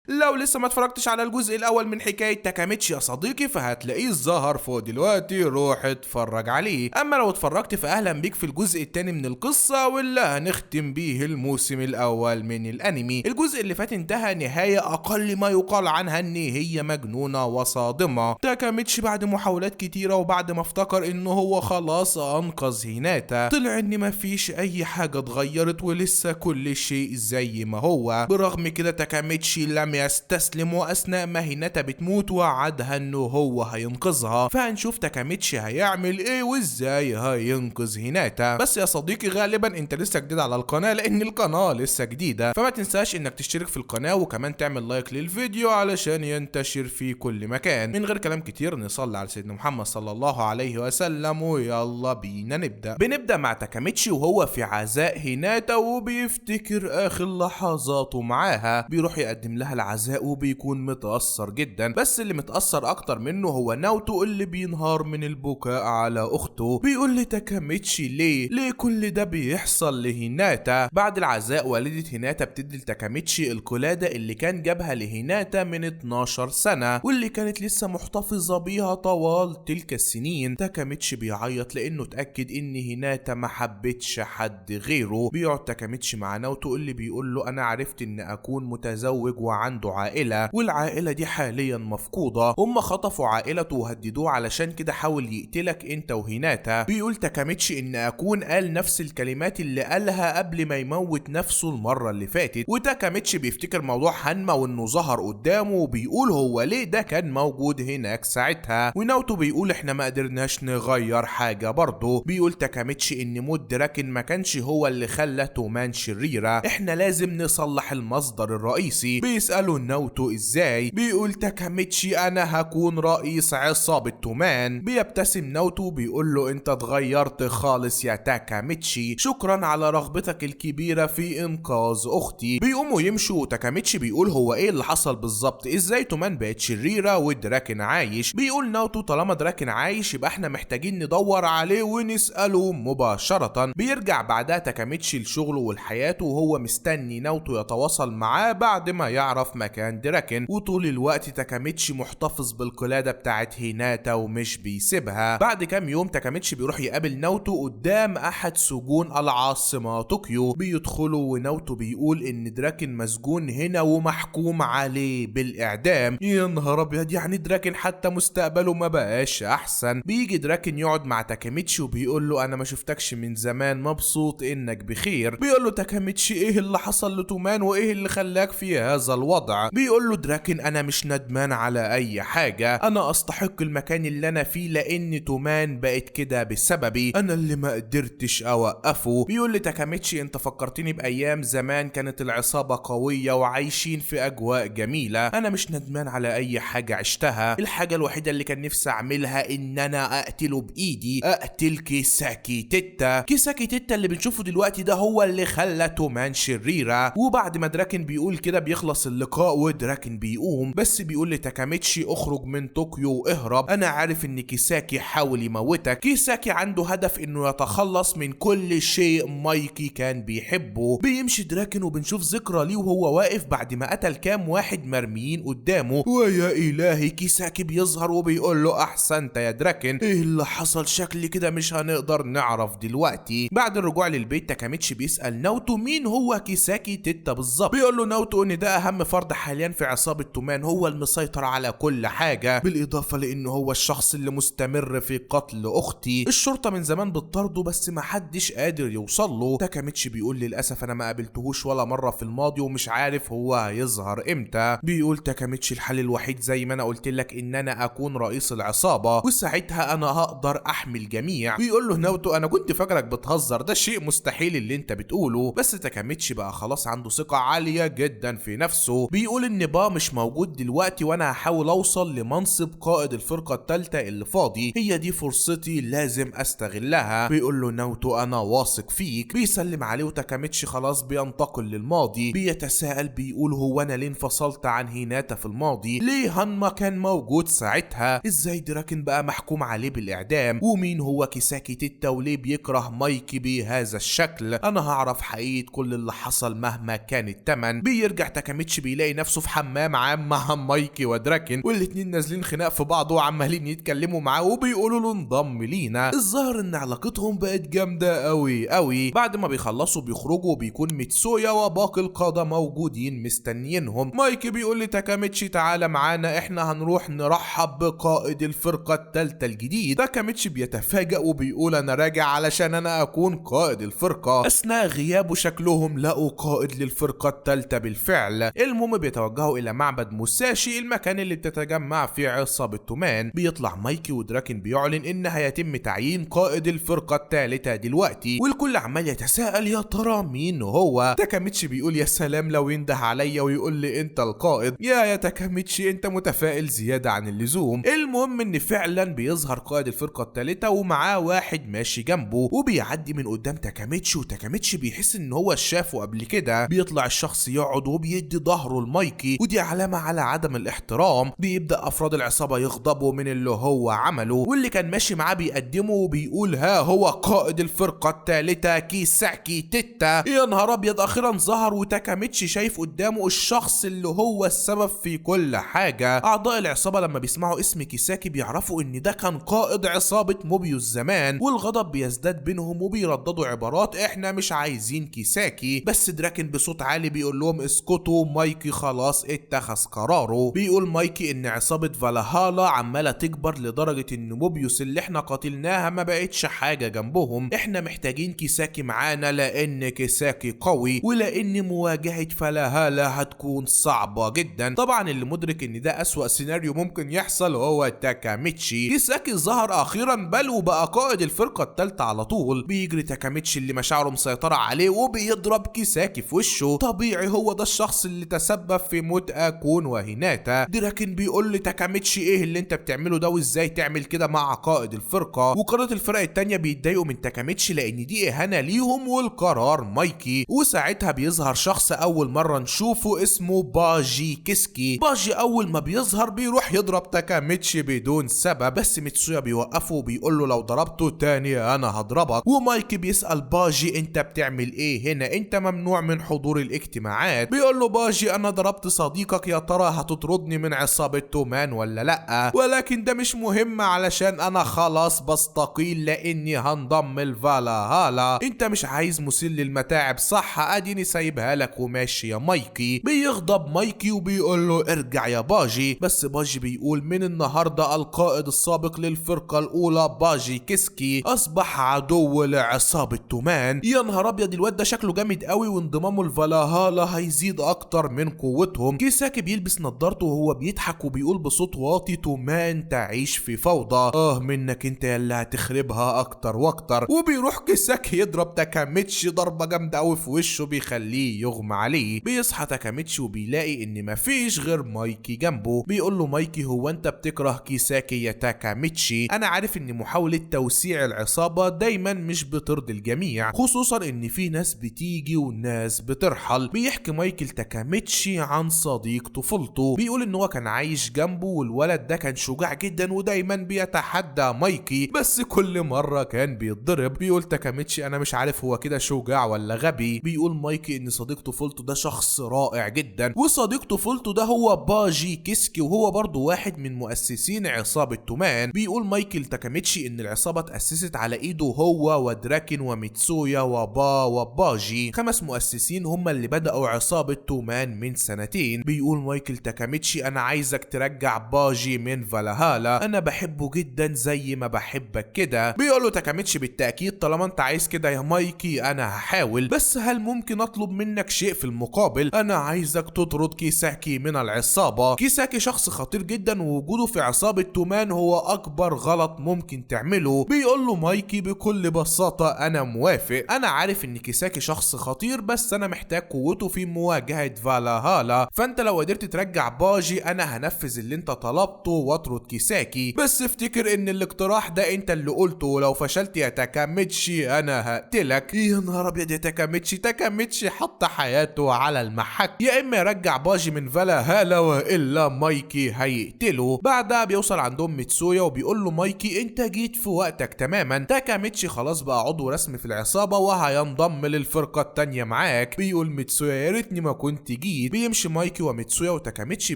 لو لسه ما اتفرجتش على الجزء الاول من حكاية تاكاميتشي يا صديقي فهتلاقيه ظهر فوق دلوقتي، روح اتفرج عليه. اما لو اتفرجت فاهلا بيك في الجزء الثاني من القصة واللي هنختم بيه الموسم الاول من الانمي. الجزء اللي فات انتهى نهاية اقل ما يقال عنها ان هي مجنونة وصادمة. تاكاميتشي بعد محاولات كتيرة وبعد ما افتكر انه هو خلاص انقذ هيناتا، طلع ان مفيش اي حاجة اتغيرت ولسه كل شيء زي ما هو. برغم كده تاكاميتشي لم يستسلم، واثناء ما هيناتا بتموت وعدها انه هو هينقذها. فهنشوف تاكاميتشي هيعمل ايه وازاي هينقذ هيناتا. بس يا صديقي غالبا انت لسه جديد على القناة لان القناة لسه جديدة، فما تنساش انك تشترك في القناة وكمان تعمل like للفيديو علشان ينتشر في كل مكان. من غير كلام كتير نصلي على سيدنا محمد صلى الله عليه وسلم ويلا بينا نبدأ. بنبدأ مع تاكاميتشي وهو في عزاء هيناتا وبيفتكر اخر لحظاته معاها، بيروح يقدم لها العزاء وبيكون متأثر جدا. بس اللي متأثر اكتر منه هو ناوتو اللي بينهار من البكاء على اخته. بيقول لتاكاميتشي ليه كل ده بيحصل لهيناتا؟ بعد العزاء والدة هيناتا بتدي لتاكاميتشي القلادة اللي كان جابها لهيناتا من 12 سنة واللي كانت لسه محتفظة بيها طوال تلك السنين. تاكاميتشي بيعيط لانه اتأكد ان هيناتا ما حبتش حد غيره. بيقعد تاكاميتشي مع ناوتو اللي بيقول له انا عرفت ان اكون متزوج وعنده عائلة والعائلة دي حاليا مفقودة، هم خطفوا عائلته وهددوه علشان كده حاول يقتلك انت وهيناتا. بيقول تاكاميتشي ان اكون قال نفس الكلمات اللي قالها قبل ما يموت نفسه المرة اللي فاتت. وتاكاميتشي بيفتكر موضوع هانما وانه ظهر قدامه وبيقول هو ليه ده كان موجود هناك ساعتها. وناوتو بيقول احنا ما قدرناش نغير حاجة برضه. بيقول تاكاميتشي ان موت دراكن ما كانش هو اللي خلى تومان شريرة، احنا لازم نصلح المصدر الرئيسي. بيسأله ناوتو ازاي؟ بيقول تاكاميتشي انا هكون رئيس عصابة تومان. بيبتسم ناوتو بيقول له انت اتغيرت خالص يا تاكاميتشي، شكرا على رغبتك الكبيرة في انقاذ اختي. بيقوموا يمشوا وتاكاميتشي بيقول هو ايه اللي حصل بالظبط؟ ازاي تومان بقت شريرة ودراكن عايش؟ بيقول ناوتو طالما دراكن عايش يبقى احنا محتاجين ندور عليه ونسأله مباشرة. بيرجع بعدها تاكاميتشي لشغلة ولحياته وهو مستني ناوتو يتواصل معاه بعد ما يعرف مكان دراكن. وطول الوقت تاكاميتشي محتفظ بالقلادة بتاعت هيناتا ومش بيسيبها. بعد كام يوم تاكاميتشي بيروح يقابل ناوتو قدام احد سجون العاصمة طوكيو. بيدخلوا وناوتو بيقول ان دراكن مسجون هنا ومحكوم عليه بالاعدام. يا نهار ابيض، يعني دراكن حتى مستقبله ما بقاش احسن. بيجي دراكن يقعد مع تاكاميتشي وبيقول له انا ما شفتكش من زمان، مبسوط انك بخير. بيقول له تاكاميتشي ايه اللي حصل لتومان وايه اللي خلاك في هذا الوضع؟ بيقول له دراكن انا مش ندمان على اي حاجة، انا استحق المكان اللي انا فيه لان تومان بقت كده بسببي، انا اللي ما قدرتش اوقفه. بيقول لتاكاميتشي انت فكرتني بايام زمان كانت العصابة قوية وعايشين في اجواء جميلة، انا مش ندمان على اي حاجة عشتها، الحاجة الوحيدة اللي كان نفسي اعملها ان انا اقتله بايدي، اقتل كيساكي تيتا. كيساكي تيتا اللي بنشوفه دلوقتي ده هو اللي خلى تومان شريرة. وبعد ما دراكن بيقول كده بيخلص اللقاء ودراكن بيقوم، بس بيقول لتاكاميتشي اخرج من طوكيو واهرب، انا عارف ان كيساكي حاول يموتك. كيساكي عنده هدف انه يتخلص من كل شيء مايكي كان بيحبه. بيمشي دراكن وبنشوف ذكرى ليه وهو واقف بعد ما قتل كام واحد مرميين قدامه، ويا الهي كيساكي بيظهر وبيقول له احسنت يا دراكن، ايه اللي حصل؟ شكل كده مش هنقدر نعرف دلوقتي. بعد الرجوع للبيت تاكاميتشي بيسأل ناوتو مين هو كيساكي تيتا بالظبط. بيقول له ناوتو ان ده اهم فرد حاليا في عصابة تومان، هو المسيطر على كل حاجة، بالاضافة لانه هو الشخص اللي مستمر في قتل اختي. الشرطة من زمان بتطارده بس محدش قادر يوصل له. تاكاميتشي بيقول للاسف انا ما قابلتهوش ولا مرة في الماضي ومش عارف هو هيظهر امتى. بيقول تاكاميتشي الحل الوحيد زي ما انا قلت لك ان انا اكون رئيس العصابة وساعتها انا هقدر احمي الجميع. بيقول له ناوتو انا كنت فاكرك بتهزر، ده شيء مستحيل اللي انت بتقوله. بس تاكاميتشي بقى خلاص عنده ثقة عالية جدا في نفسه. بيقول ان با مش موجود دلوقتي وانا هحاول اوصل لمنصب قائد الفرقة الثالثة اللي فاضي، هي دي فرصتي لازم استغلها. بيقول له ناوتو انا واثق فيك. بيسلم عليه وتاكاميتشي خلاص بينتقل للماضي. بيتساءل بيقول هو انا ليه انفصلت عن هيناتا في الماضي؟ ليه هانما كان موجود ساعتها؟ ازاي دراكن بقى محكوم عليه بالاعدام؟ ومين هو كيساكي تيتا وليه بيكره مايكي بهذا الشكل؟ انا هعرف حقيقة كل اللي حصل مهما كان التمن. بيرجع تاكاميتشي بيلاقي بيلاقي نفسه في حمام عام مع مايكي ودراكن، والاتنين نازلين خناق في بعض وعمالين يتكلموا معاه وبيقولوا له انضم لينا. الظاهر ان علاقتهم بقت جامدة قوي قوي. بعد ما بيخلصوا بيخرجوا وبيكون ميتسويا وباقي القادة موجودين مستنيينهم. مايكي بيقول لتاكاميتشي تعالى معانا، احنا هنروح نرحب بقائد الفرقة الثالثة الجديد. تاكاميتشي بيتفاجأ وبيقول انا راجع علشان انا اكون قائد الفرقة. اثناء غيابه شكلهم لقوا قائد للفرقة الثالثة بالفعل. المهم بيتوجهوا الى معبد موساشي، المكان اللي بتتجمع فيه عصابة تومان. بيطلع مايكي ودراكن بيعلن ان هيتم تعيين قائد الفرقة الثالثة دلوقتي، والكل عمال يتساءل يا ترى مين هو. تاكاميتشي بيقول يا سلام لو ينده عليا ويقول لي انت القائد. يا تاكاميتشي انت متفائل زيادة عن اللزوم. المهم ان فعلا بيظهر قائد الفرقة الثالثة ومعاه واحد ماشي جنبه، وبيعدي من قدام تاكاميتشي، وتاكاميتشي بيحس ان هو شافه قبل كده. بيطلع الشخص يقعد وبيدي ظهره لمايكي، ودي علامة على عدم الاحترام. بيبدأ افراد العصابة يغضبوا من اللي هو عمله، واللي كان ماشي معاه بيقدمه وبيقول ها هو قائد الفرقة الثالثة كيساكي تيتا. يا نهار ابيض، اخيرا ظهر وتاكاميتشي شايف قدامه الشخص اللي هو السبب في كل حاجة. اعضاء العصابة لما بيسمعوا اسم كيساكي بيعرفوا ان ده كان قائد عصابة موبيوس زمان، والغضب بيزداد بينهم وبيرددوا عبارات احنا مش عايزين كيساكي. بس دراكن بصوت عالي بيقول لهم اسكتوا، مايكي خلاص اتخذ قراره. بيقول مايكي ان عصابة فالهالا عمالة تكبر لدرجة ان موبيوس اللي احنا قاتلناها ما بقتش حاجة جنبهم، احنا محتاجين كيساكي معانا لان كيساكي قوي، ولان مواجهة فالهالا هتكون صعبة جدا. طبعا اللي مدرك ان ده اسوأ سيناريو ممكن يحصل هو تاكاميتشي. كيساكي ظهر اخيرا بل وبقى قائد الفرقة الثالثة على طول. بيجري تاكاميتشي اللي مشاعره مسيطرة عليه وبيضرب كيساكي في وشه. طبيعي هو ده الشخص اللي تسبب في موت اكون وهيناتا. دراكن بيقول لتاكاميتشي ايه اللي انت بتعمله ده وازاي تعمل كده مع قائد الفرقة؟ وقادة الفرق التانية بيتضايقوا من تاكاميتشي لان دي اهانة ليهم والقرار مايكي. وساعتها بيظهر شخص اول مرة نشوفه اسمه باجي كيسكي. باجي اول ما بيظهر بيروح يضرب تاكاميتشي بدون سبب، بس ميتسويا بيوقفه وبيقول له لو ضربته تاني انا هضربك. ومايكي بيسأل باجي انت بتعمل ايه هنا، انت ممنوع من حضور الاجتماعات. بيقول له باجي انا ضربت صديقك، يا ترى هتطردني من عصابة تومان ولا لا؟ ولكن ده مش مهم علشان انا خلاص بستقيل لاني هنضم الفالهالا. انت مش عايز مثير للمتاعب صح؟ اديني سايبها لك وماشي يا مايكي. بيغضب مايكي وبيقول له ارجع يا باجي، بس باجي بيقول من النهارده القائد السابق للفرقة الاولى باجي كيسكي اصبح عدو لعصابة تومان. يا نهار ابيض، الواد ده شكله جامد قوي وانضمامه لفالهالا هيزيد اكتر من قوتهم. كيساكي بيلبس نظارته وهو بيضحك وبيقول بصوت واطي تومان تعيش في فوضى، منك انت اللي هتخربها اكتر واكتر. وبيروح كيساكي يضرب تاكاميتشي ضربة جامدة قوي في وشه بيخليه يغمى عليه. بيصحى تاكاميتشي وبيلاقي ان مفيش غير مايكي جنبه. بيقول له مايكي هو انت بتكره كيساكي يا تاكاميتشي؟ انا عارف ان محاولة توسيع العصابة دايما مش بترضي الجميع، خصوصا ان في ناس بتيجي وناس بترحل. بيحكي مايكل تاكاميتشي عن صديق طفولته، بيقول ان هو كان عايش جنبه والولد ده كان شجاع جدا ودايما بيتحدى مايكي، بس كل مرة كان بيتضرب. بيقول تاكاميتشي انا مش عارف هو كده شجاع ولا غبي. بيقول مايكي ان صديق طفولته ده شخص رائع جدا، وصديق طفولته ده هو باجي كيسكي وهو برضه واحد من مؤسسين عصابة تومان. بيقول مايكل تاكاميتشي ان العصابة اتأسست على ايده هو ودراكن وميتسويا وبا وباجي، 5 مؤسسين هم اللي بدأوا عصابة تومان من سنتين. بيقول مايكل تاكاميتشي انا عايزك ترجع باجي من فالهالا، انا بحبه جدا زي ما بحبك كده. بيقول له تاكاميتشي بالتأكيد طالما انت عايز كده يا مايكي انا هحاول، بس هل ممكن اطلب منك شيء في المقابل؟ انا عايزك تطرد كيساكي من العصابة. كيساكي شخص خطير جدا ووجوده في عصابة تومان هو اكبر غلط ممكن تعمله. بيقول له مايكي بكل بساطة انا موافق، انا عارف ان كيساكي شخص خطير بس انا محتاج قوته في مواجهة فالهالا، فانت لو قدرت ترجع باجي انا هنفذ اللي انت طلبته واطرد كيساكي، بس افتكر ان الاقتراح ده انت اللي قلته، ولو فشلت يا تاكاميتشي انا هقتلك. يا نهار ابيض يا تاكاميتشي، تاكاميتشي حط حياته على المحك، يا اما يرجع باجي من فالهالا والا مايكي هيقتله. بعدها بيوصل عندهم ميتسويا وبيقول له مايكي انت جيت في وقتك تماما، تاكاميتشي خلاص بقى عضو رسمي في العصابة وهينضم للفرقة التانية معاك. بيقول ميتسويا يا ريتني ما كنت جيت. البيت. بيمشي مايكي وميتسويا وتاكاميتشي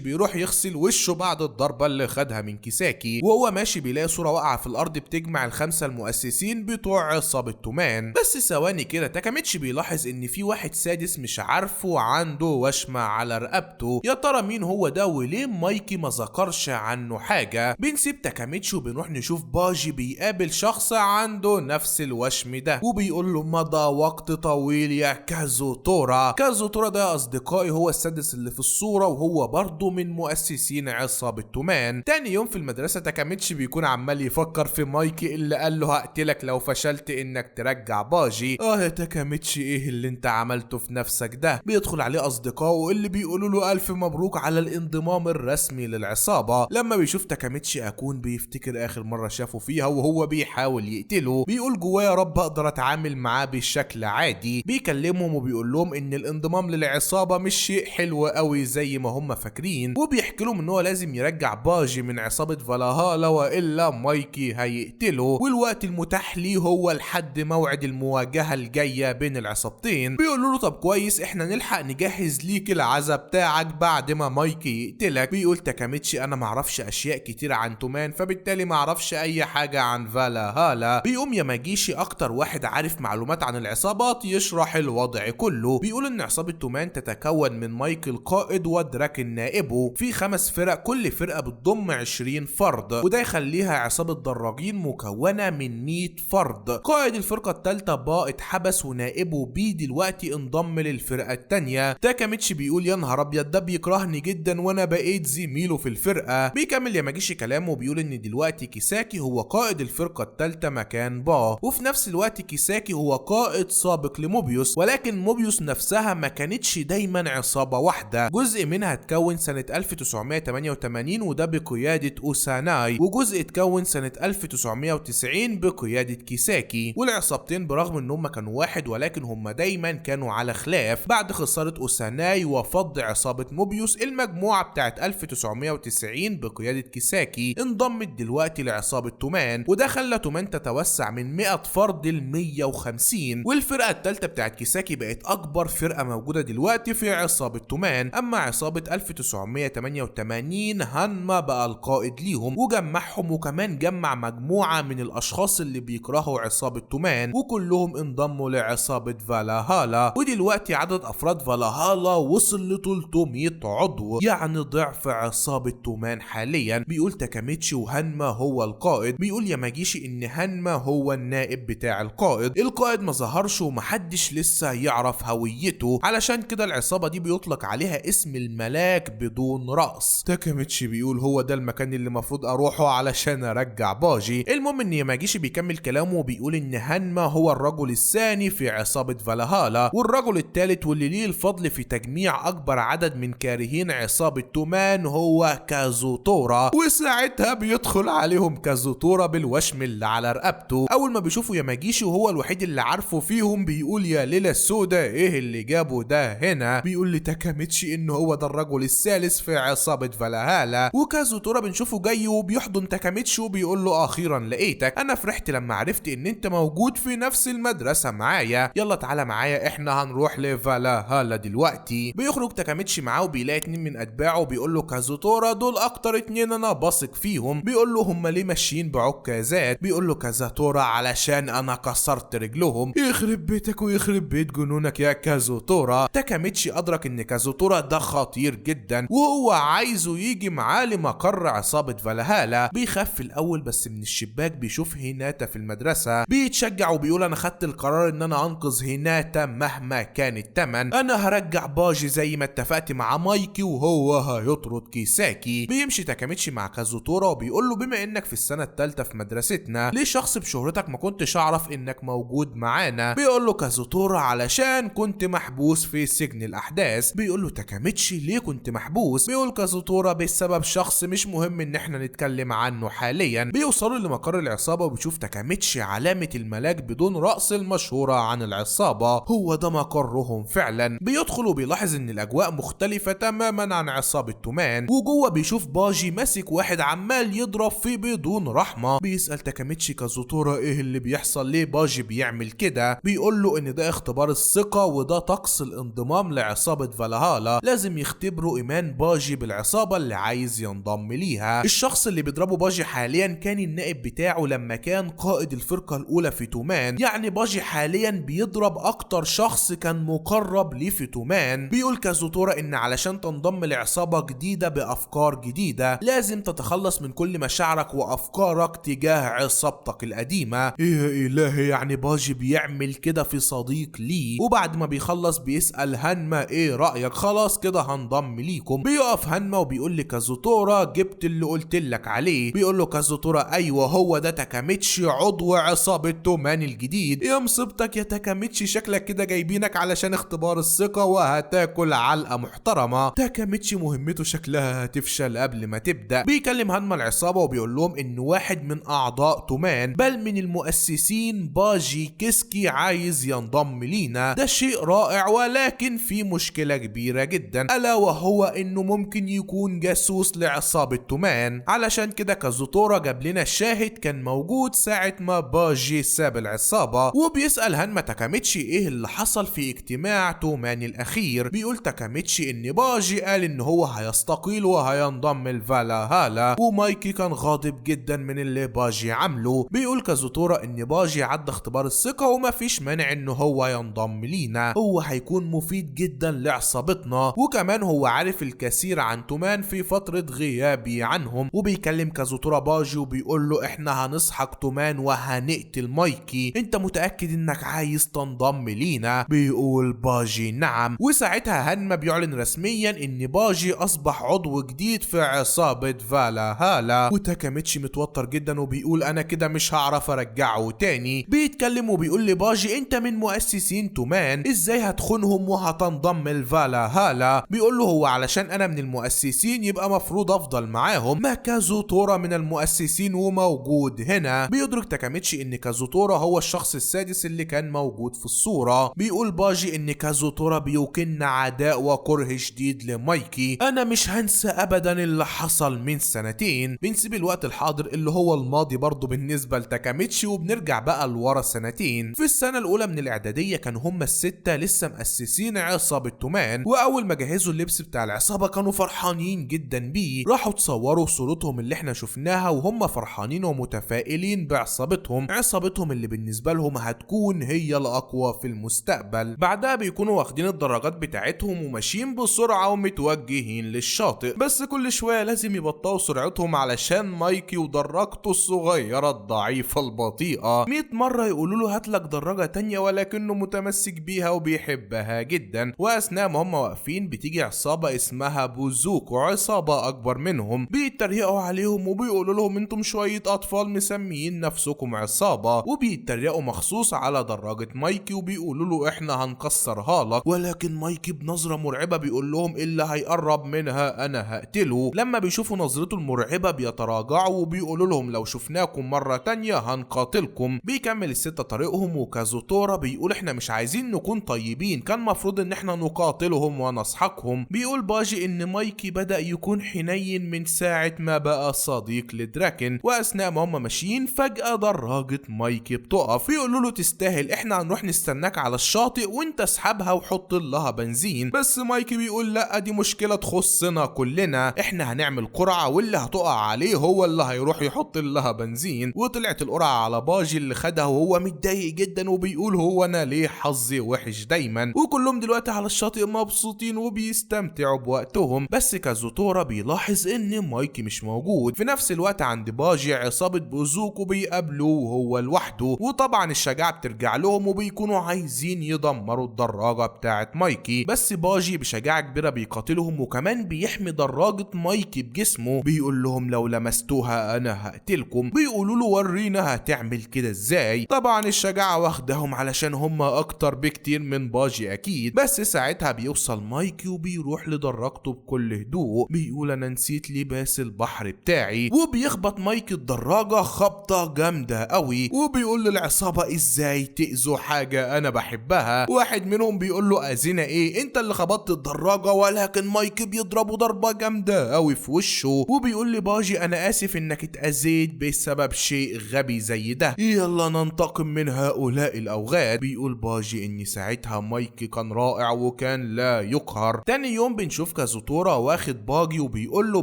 بيروح يغسل وشه بعد الضربة اللي خدها من كيساكي، وهو ماشي بيلاقي صوره واقعه في الارض بتجمع ال5 المؤسسين بتوع عصابة تومان. بس ثواني كده تاكاميتشي بيلاحظ ان في واحد سادس مش عارفه عنده وشمه على رقبته، يا ترى مين هو ده وليه مايكي ما ذكرش عنه حاجة؟ بنسيب تاكاميتشي وبنروح نشوف باجي بيقابل شخص عنده نفس الوشم ده وبيقول له مضى وقت طويل يا كازوتورا. كازوتورا ده يا اصدقائي هو السادس اللي في الصورة وهو برضه من مؤسسين عصابة تومان. تاني يوم في المدرسة تاكاميتشي بيكون عمال يفكر في مايكي اللي قال له هقتلك لو فشلت انك ترجع باجي. اه يا تاكاميتشي ايه اللي انت عملته في نفسك ده؟ بيدخل عليه اصدقائه اللي بيقولوا له الف مبروك على الانضمام الرسمي للعصابه. لما بيشوف تاكاميتشي اكون بيفتكر اخر مرة شافه فيها وهو بيحاول يقتله، بيقول جواه يا رب اقدر اتعامل معاه بشكل عادي. بيكلمهم وبيقول لهم ان الانضمام للعصابه مش شيء حلو قوي زي ما هم فاكرين، وبيحكي لهم ان هو لازم يرجع باجي من عصابة فالهالا والا مايكي هيقتله، والوقت المتاح ليه هو لحد موعد المواجهة الجاية بين العصابتين. بيقولوا له طب كويس احنا نلحق نجهز ليك العزا بتاعك بعد ما مايكي يقتلك. بيقول تاكاميتشي انا معرفش اشياء كتير عن تومان فبالتالي معرفش اي حاجة عن فالهالا. بيقوم ياماجيشي اكتر واحد عارف معلومات عن العصابات يشرح الوضع كله. بيقول ان عصابة تومان تتكون من مايكل القائد ودراكن نائبه، في 5 فرق كل فرقه بتضم 20 فرد، وده يخليها عصابة دراجين مكونة من 100 فرد. قائد الفرقة الثالثة با اتحبس ونائبه بي دلوقتي انضم للفرقة الثانية. تاكاميتشي بيقول يا نهار ابيض ده بيكرهني جدا وانا بقيت زميله في الفرقة. بيكمل ياماجيشي كلامه وبيقول ان دلوقتي كيساكي هو قائد الفرقة الثالثة مكان با، وفي نفس الوقت كيساكي هو قائد سابق لموبيوس، ولكن موبيوس نفسها ما كانتش دايما عصابة واحدة، جزء منها اتكون سنة 1988 وده بقيادة اوساناي، وجزء اتكون سنة 1990 بقيادة كيساكي. والعصابتين برغم ان هم كانوا واحد ولكن هم دايما كانوا على خلاف. بعد خسارة اوساناي وفض عصابة موبيوس، المجموعة بتاعت 1990 بقيادة كيساكي انضمت دلوقتي لعصابه تومان، وده خلى تومان تتوسع من 100 فرد ل 150، والفرقة الثالثة بتاعت كيساكي بقت اكبر فرقه موجودة دلوقتي في عصابة تومان. اما عصابة 1988 هانما بقى القائد ليهم وجمعهم، وكمان جمع مجموعة من الاشخاص اللي بيكرهوا عصابة تومان وكلهم انضموا لعصابه فالهالا. ودلوقتي عدد افراد فالهالا وصل ل 300 عضو، يعني ضعف عصابة تومان حاليا. بيقول تاكاميتشي وهانما هو القائد، بيقول ياماجيشي ان هانما هو النائب بتاع القائد. القائد ما ظهرش ومحدش لسه يعرف هويته، علشان كده العصابة دي بيطلق عليها اسم الملاك بدون رأس. تاكاميتشي بيقول هو ده المكان اللي المفروض اروحه علشان ارجع باجي. المهم ان ياماجيشي بيكمل كلامه وبيقول ان هانما هو الرجل الثاني في عصابة فالهالا، والرجل الثالث واللي ليه الفضل في تجميع اكبر عدد من كارهين عصابة تومان هو كازوتورا. وساعتها بيدخل عليهم كازوتورا بالوشم اللي على رقبته. اول ما بيشوفوا ياماجيشي وهو الوحيد اللي عارفه فيهم بيقول يا ليلة السوداء ايه اللي جابه ده هنا؟ بيقول لتاكاميتشي ان هو ده الرجل الثالث في عصابة فالهالا. وكازوتورا بنشوفه جاي وبيحضن تاكاميتشي وبيقول له اخيرا لقيتك، انا فرحت لما عرفت ان انت موجود في نفس المدرسة معايا، يلا تعالى معايا احنا هنروح لفالهالا دلوقتي. بيخرج تاكاميتشي معاه وبيلاقي 2 من اتباعه وبيقول له كازوتورا دول اكتر 2 انا بثق فيهم. بيقول له هم ليه ماشيين بعكازات؟ بيقول له كازوتورا علشان انا كسرت رجلهم. يخرب بيتك ويخرب بيت جنونك يا كازوتورا. تاكاميتشي ادرك ان كازوتورا ده خطير جدا وهو عايزه يجي معاه لمقر عصابة فالهالا. بيخاف في الاول بس من الشباك بيشوف هيناتا في المدرسة، بيتشجع وبيقول انا خدت القرار ان انا انقذ هيناتا مهما كان الثمن، انا هرجع باجي زي ما اتفقت مع مايكي وهو هيطرد كيساكي. بيمشي تاكاميتشي مع كازوتورا وبيقول له بما انك في السنة الثالثة في مدرستنا ليه شخص بشهرتك ما كنتش اعرف انك موجود معانا؟ بيقول له كازوتورا علشان كنت محبوس في سجن الاحداث. بيقول له تاكاميتشي ليه كنت محبوس؟ بيقول كازوتورا بسبب شخص مش مهم ان احنا نتكلم عنه حاليا. بيوصلوا لمقر العصابة وبيشوف تاكاميتشي علامة الملاك بدون رأس المشهورة عن العصابة، هو ده مقرهم فعلا. بيدخل وبيلاحظ ان الاجواء مختلفة تماما عن عصابة تومان، وجوه بيشوف باجي ماسك واحد عمال يضرب فيه بدون رحمه. بيسأل تاكاميتشي كازوتورا ايه اللي بيحصل، ليه باجي بيعمل كده؟ بيقول له ان ده اختبار الثقة وده طقس الانضمام لعصابة فالهالا، لازم يختبروا ايمان باجي بالعصابة اللي عايز ينضم ليها. الشخص اللي بيضربه باجي حاليا كان النائب بتاعه لما كان قائد الفرقة الاولى في تومان، يعني باجي حاليا بيضرب اكتر شخص كان مقرب ليه في تومان. بيقول كازوتورا ان علشان تنضم لعصابة جديدة بافكار جديدة لازم تتخلص من كل مشاعرك وافكارك تجاه عصابتك القديمة. ايه الهي، يعني باجي بيعمل كده في صديق ليه. وبعد ما بيخلص بيسأل هانما ايه رأيك، خلاص كده هنضم ليكم. بيقف هانما وبيقول لكازوتورا جبت اللي قلت لك عليه. بيقول له كازوتورا ايوه هو ده تاكاميتشي عضو عصابة تومان الجديد. يا مصيبتك يا تاكاميتشي، شكلك كده جايبينك علشان اختبار الثقة وهتاكل علقة محترمة. تاكاميتشي مهمته شكلها هتفشل قبل ما تبدأ. بيكلم هانما العصابة وبيقول لهم ان واحد من اعضاء تومان بل من المؤسسين باجي كيسكي عايز ينضم لينا، ده شيء رائع ولكن في مشكلة كبيرة جدا، الا وهو انه ممكن يكون جاسوس لعصابة تومان. علشان كده كازوتورا جاب لنا الشاهد كان موجود ساعة ما باجي ساب العصابة. وبيسأل هانما تاكاميتشي ايه اللي حصل في اجتماع تومان الاخير. بيقول تاكاميتشي ان باجي قال ان هو هيستقيل وهينضم لفالهالا، ومايكي كان غاضب جدا من اللي باجي عمله. بيقول كازوتورا ان باجي عدى اختبار الثقة ومفيش مانع ان هو ينضم لينا، هو هيكون مفيد جدا لعصابتنا، وكمان هو عارف الكثير عن تومان في فترة غيابي عنهم. وبيكلم كازوتورا باجي وبيقول له احنا هنسحق تومان وهنقتل مايكي، انت متأكد انك عايز تنضم لينا؟ بيقول باجي نعم. وساعتها هانما بيعلن رسميا ان باجي اصبح عضو جديد في عصابة فالهالا. وتاكاميتشي متوتر جدا وبيقول انا كده مش هعرف ارجعه تاني. بيتكلم وبيقول لباجي انت من مؤسسين تومان، ازاي هتخونهم وهتنضم لفالهالا؟ بيقول له هو علشان انا من المؤسسين يبقى مفروض افضل معاهم، ما كازوتورا من المؤسسين وموجود هنا. بيدرك تاكاميتشي ان كازوتورا هو الشخص السادس اللي كان موجود في الصورة. بيقول باجي ان كازوتورا بيكن عداء وكره شديد لمايكي، انا مش هنسى ابدا اللي حصل من سنتين. بنسيب الوقت الحاضر اللي هو الماضي برضه بالنسبة لتاكاميتشي وبنرجع بقى لورا سنتين. في السنة الاولى من الاعدادية كانوا هما الستة لسه مؤسسين عصابة تومان، واول ما جهزوا اللبس بتاع العصابة كانوا فرحانين جدا بيه، راحوا تصوروا صورتهم اللي احنا شفناها وهم فرحانين ومتفائلين بعصابتهم، عصابتهم اللي بالنسبة لهم هتكون هي الاقوى في المستقبل. بعدها بيكونوا واخدين الدراجات بتاعتهم وماشيين بسرعة ومتوجهين للشاطئ، بس كل شوية لازم يبطئوا سرعتهم علشان مايكي ودراجته الصغيرة الضعيفة البطيئة. 100 مرة يقولوا له هاتلك دراجة تانية ولكنه متمسك بيها وبيحبها جدا. واثناء ما هم واقفين بتيجي عصابة اسمها بوزوكو، عصابة اكبر منهم، بيتريقوا عليهم وبيقولوا لهم انتم شوية اطفال مسميين نفسكم عصابة، وبيتريقوا مخصوص على دراجة مايكي وبيقولوا له احنا هنكسرها لك، ولكن مايكي بنظرة مرعبة بيقول لهم اللي هيقرب منها انا هقتله. لما بيشوفوا نظرته المرعبة بيتراجعوا وبيقولوا لهم لو شفناكم مرة تانية هنقاتلكم. بيكمل الستة طريقهم وكازوتورا بيقول احنا مش عايزين نكون طيبين، كان مفروض ان احنا نقاتلهم ونسحقهم. بيقول باجي ان مايكي بدأ يكون حنين من ساعة ما بقى صديق لدراكن. واثناء ما هم ماشيين فجأة دراجة مايكي بتقف، بيقولوا له تستاهل احنا هنروح نستناك على الشاطئ وانت اسحبها وحط لها بنزين. بس مايكي بيقول لا دي مشكلة تخصنا كلنا، احنا هنعمل قرعة واللي هتقع عليه هو اللي هيروح يحط لها بنزين. وطلعت القرعة على باجي اللي خدها وهو متضايق جدا وبيقول هو انا ليه حظي وحش دايما. وكلهم دلوقتي على الشاطئ مبسوطين وبيستمتعوا بوقتهم، بس كازوتورا بيلاحظ ان مايكي مش موجود. في نفس الوقت عند باجي عصابة بوزوكو بيقابلوه وهو لوحده، وطبعا الشجاعة بترجع لهم وبيكونوا عايزين يدمروا الدراجة بتاعت مايكي، بس باجي بشجاعة كبيرة بيقاتلهم وكمان بيحمي دراجة مايكي بجسمه. بيقول لهم لو لمستوها انا هقتلكم، بيقولوا له ورينا هتعمل كده ازاي. طبعا الشجاعة واخدهم علشان هم اكتر بكتير من باجي اكيد. بس ساعتها بيوصل مايكي وبيروح لدراجته بكل هدوء، بيقول انا نسيت لباس البحر بتاعي، وبيخبط مايكي الدراجة خبطة جامدة قوي، وبيقول للعصابة ازاي تأذوا حاجة انا بحبها. واحد منهم بيقول له اذينا ايه، انت اللي خبطت الدراجة، ولكن مايكي بيضربه ضربة جامدة قوي في وشه وبيقول لباجي انا اسف انك اتأذيت بسبب شيء غبي زي ده، يلا ننتقم من هؤلاء الاوغاد. بيقول باجي ان ساعتها مايكي كان رائع وكان علشان لا يقهر. تاني يوم بنشوف كازوتورا واخد باجي وبيقول له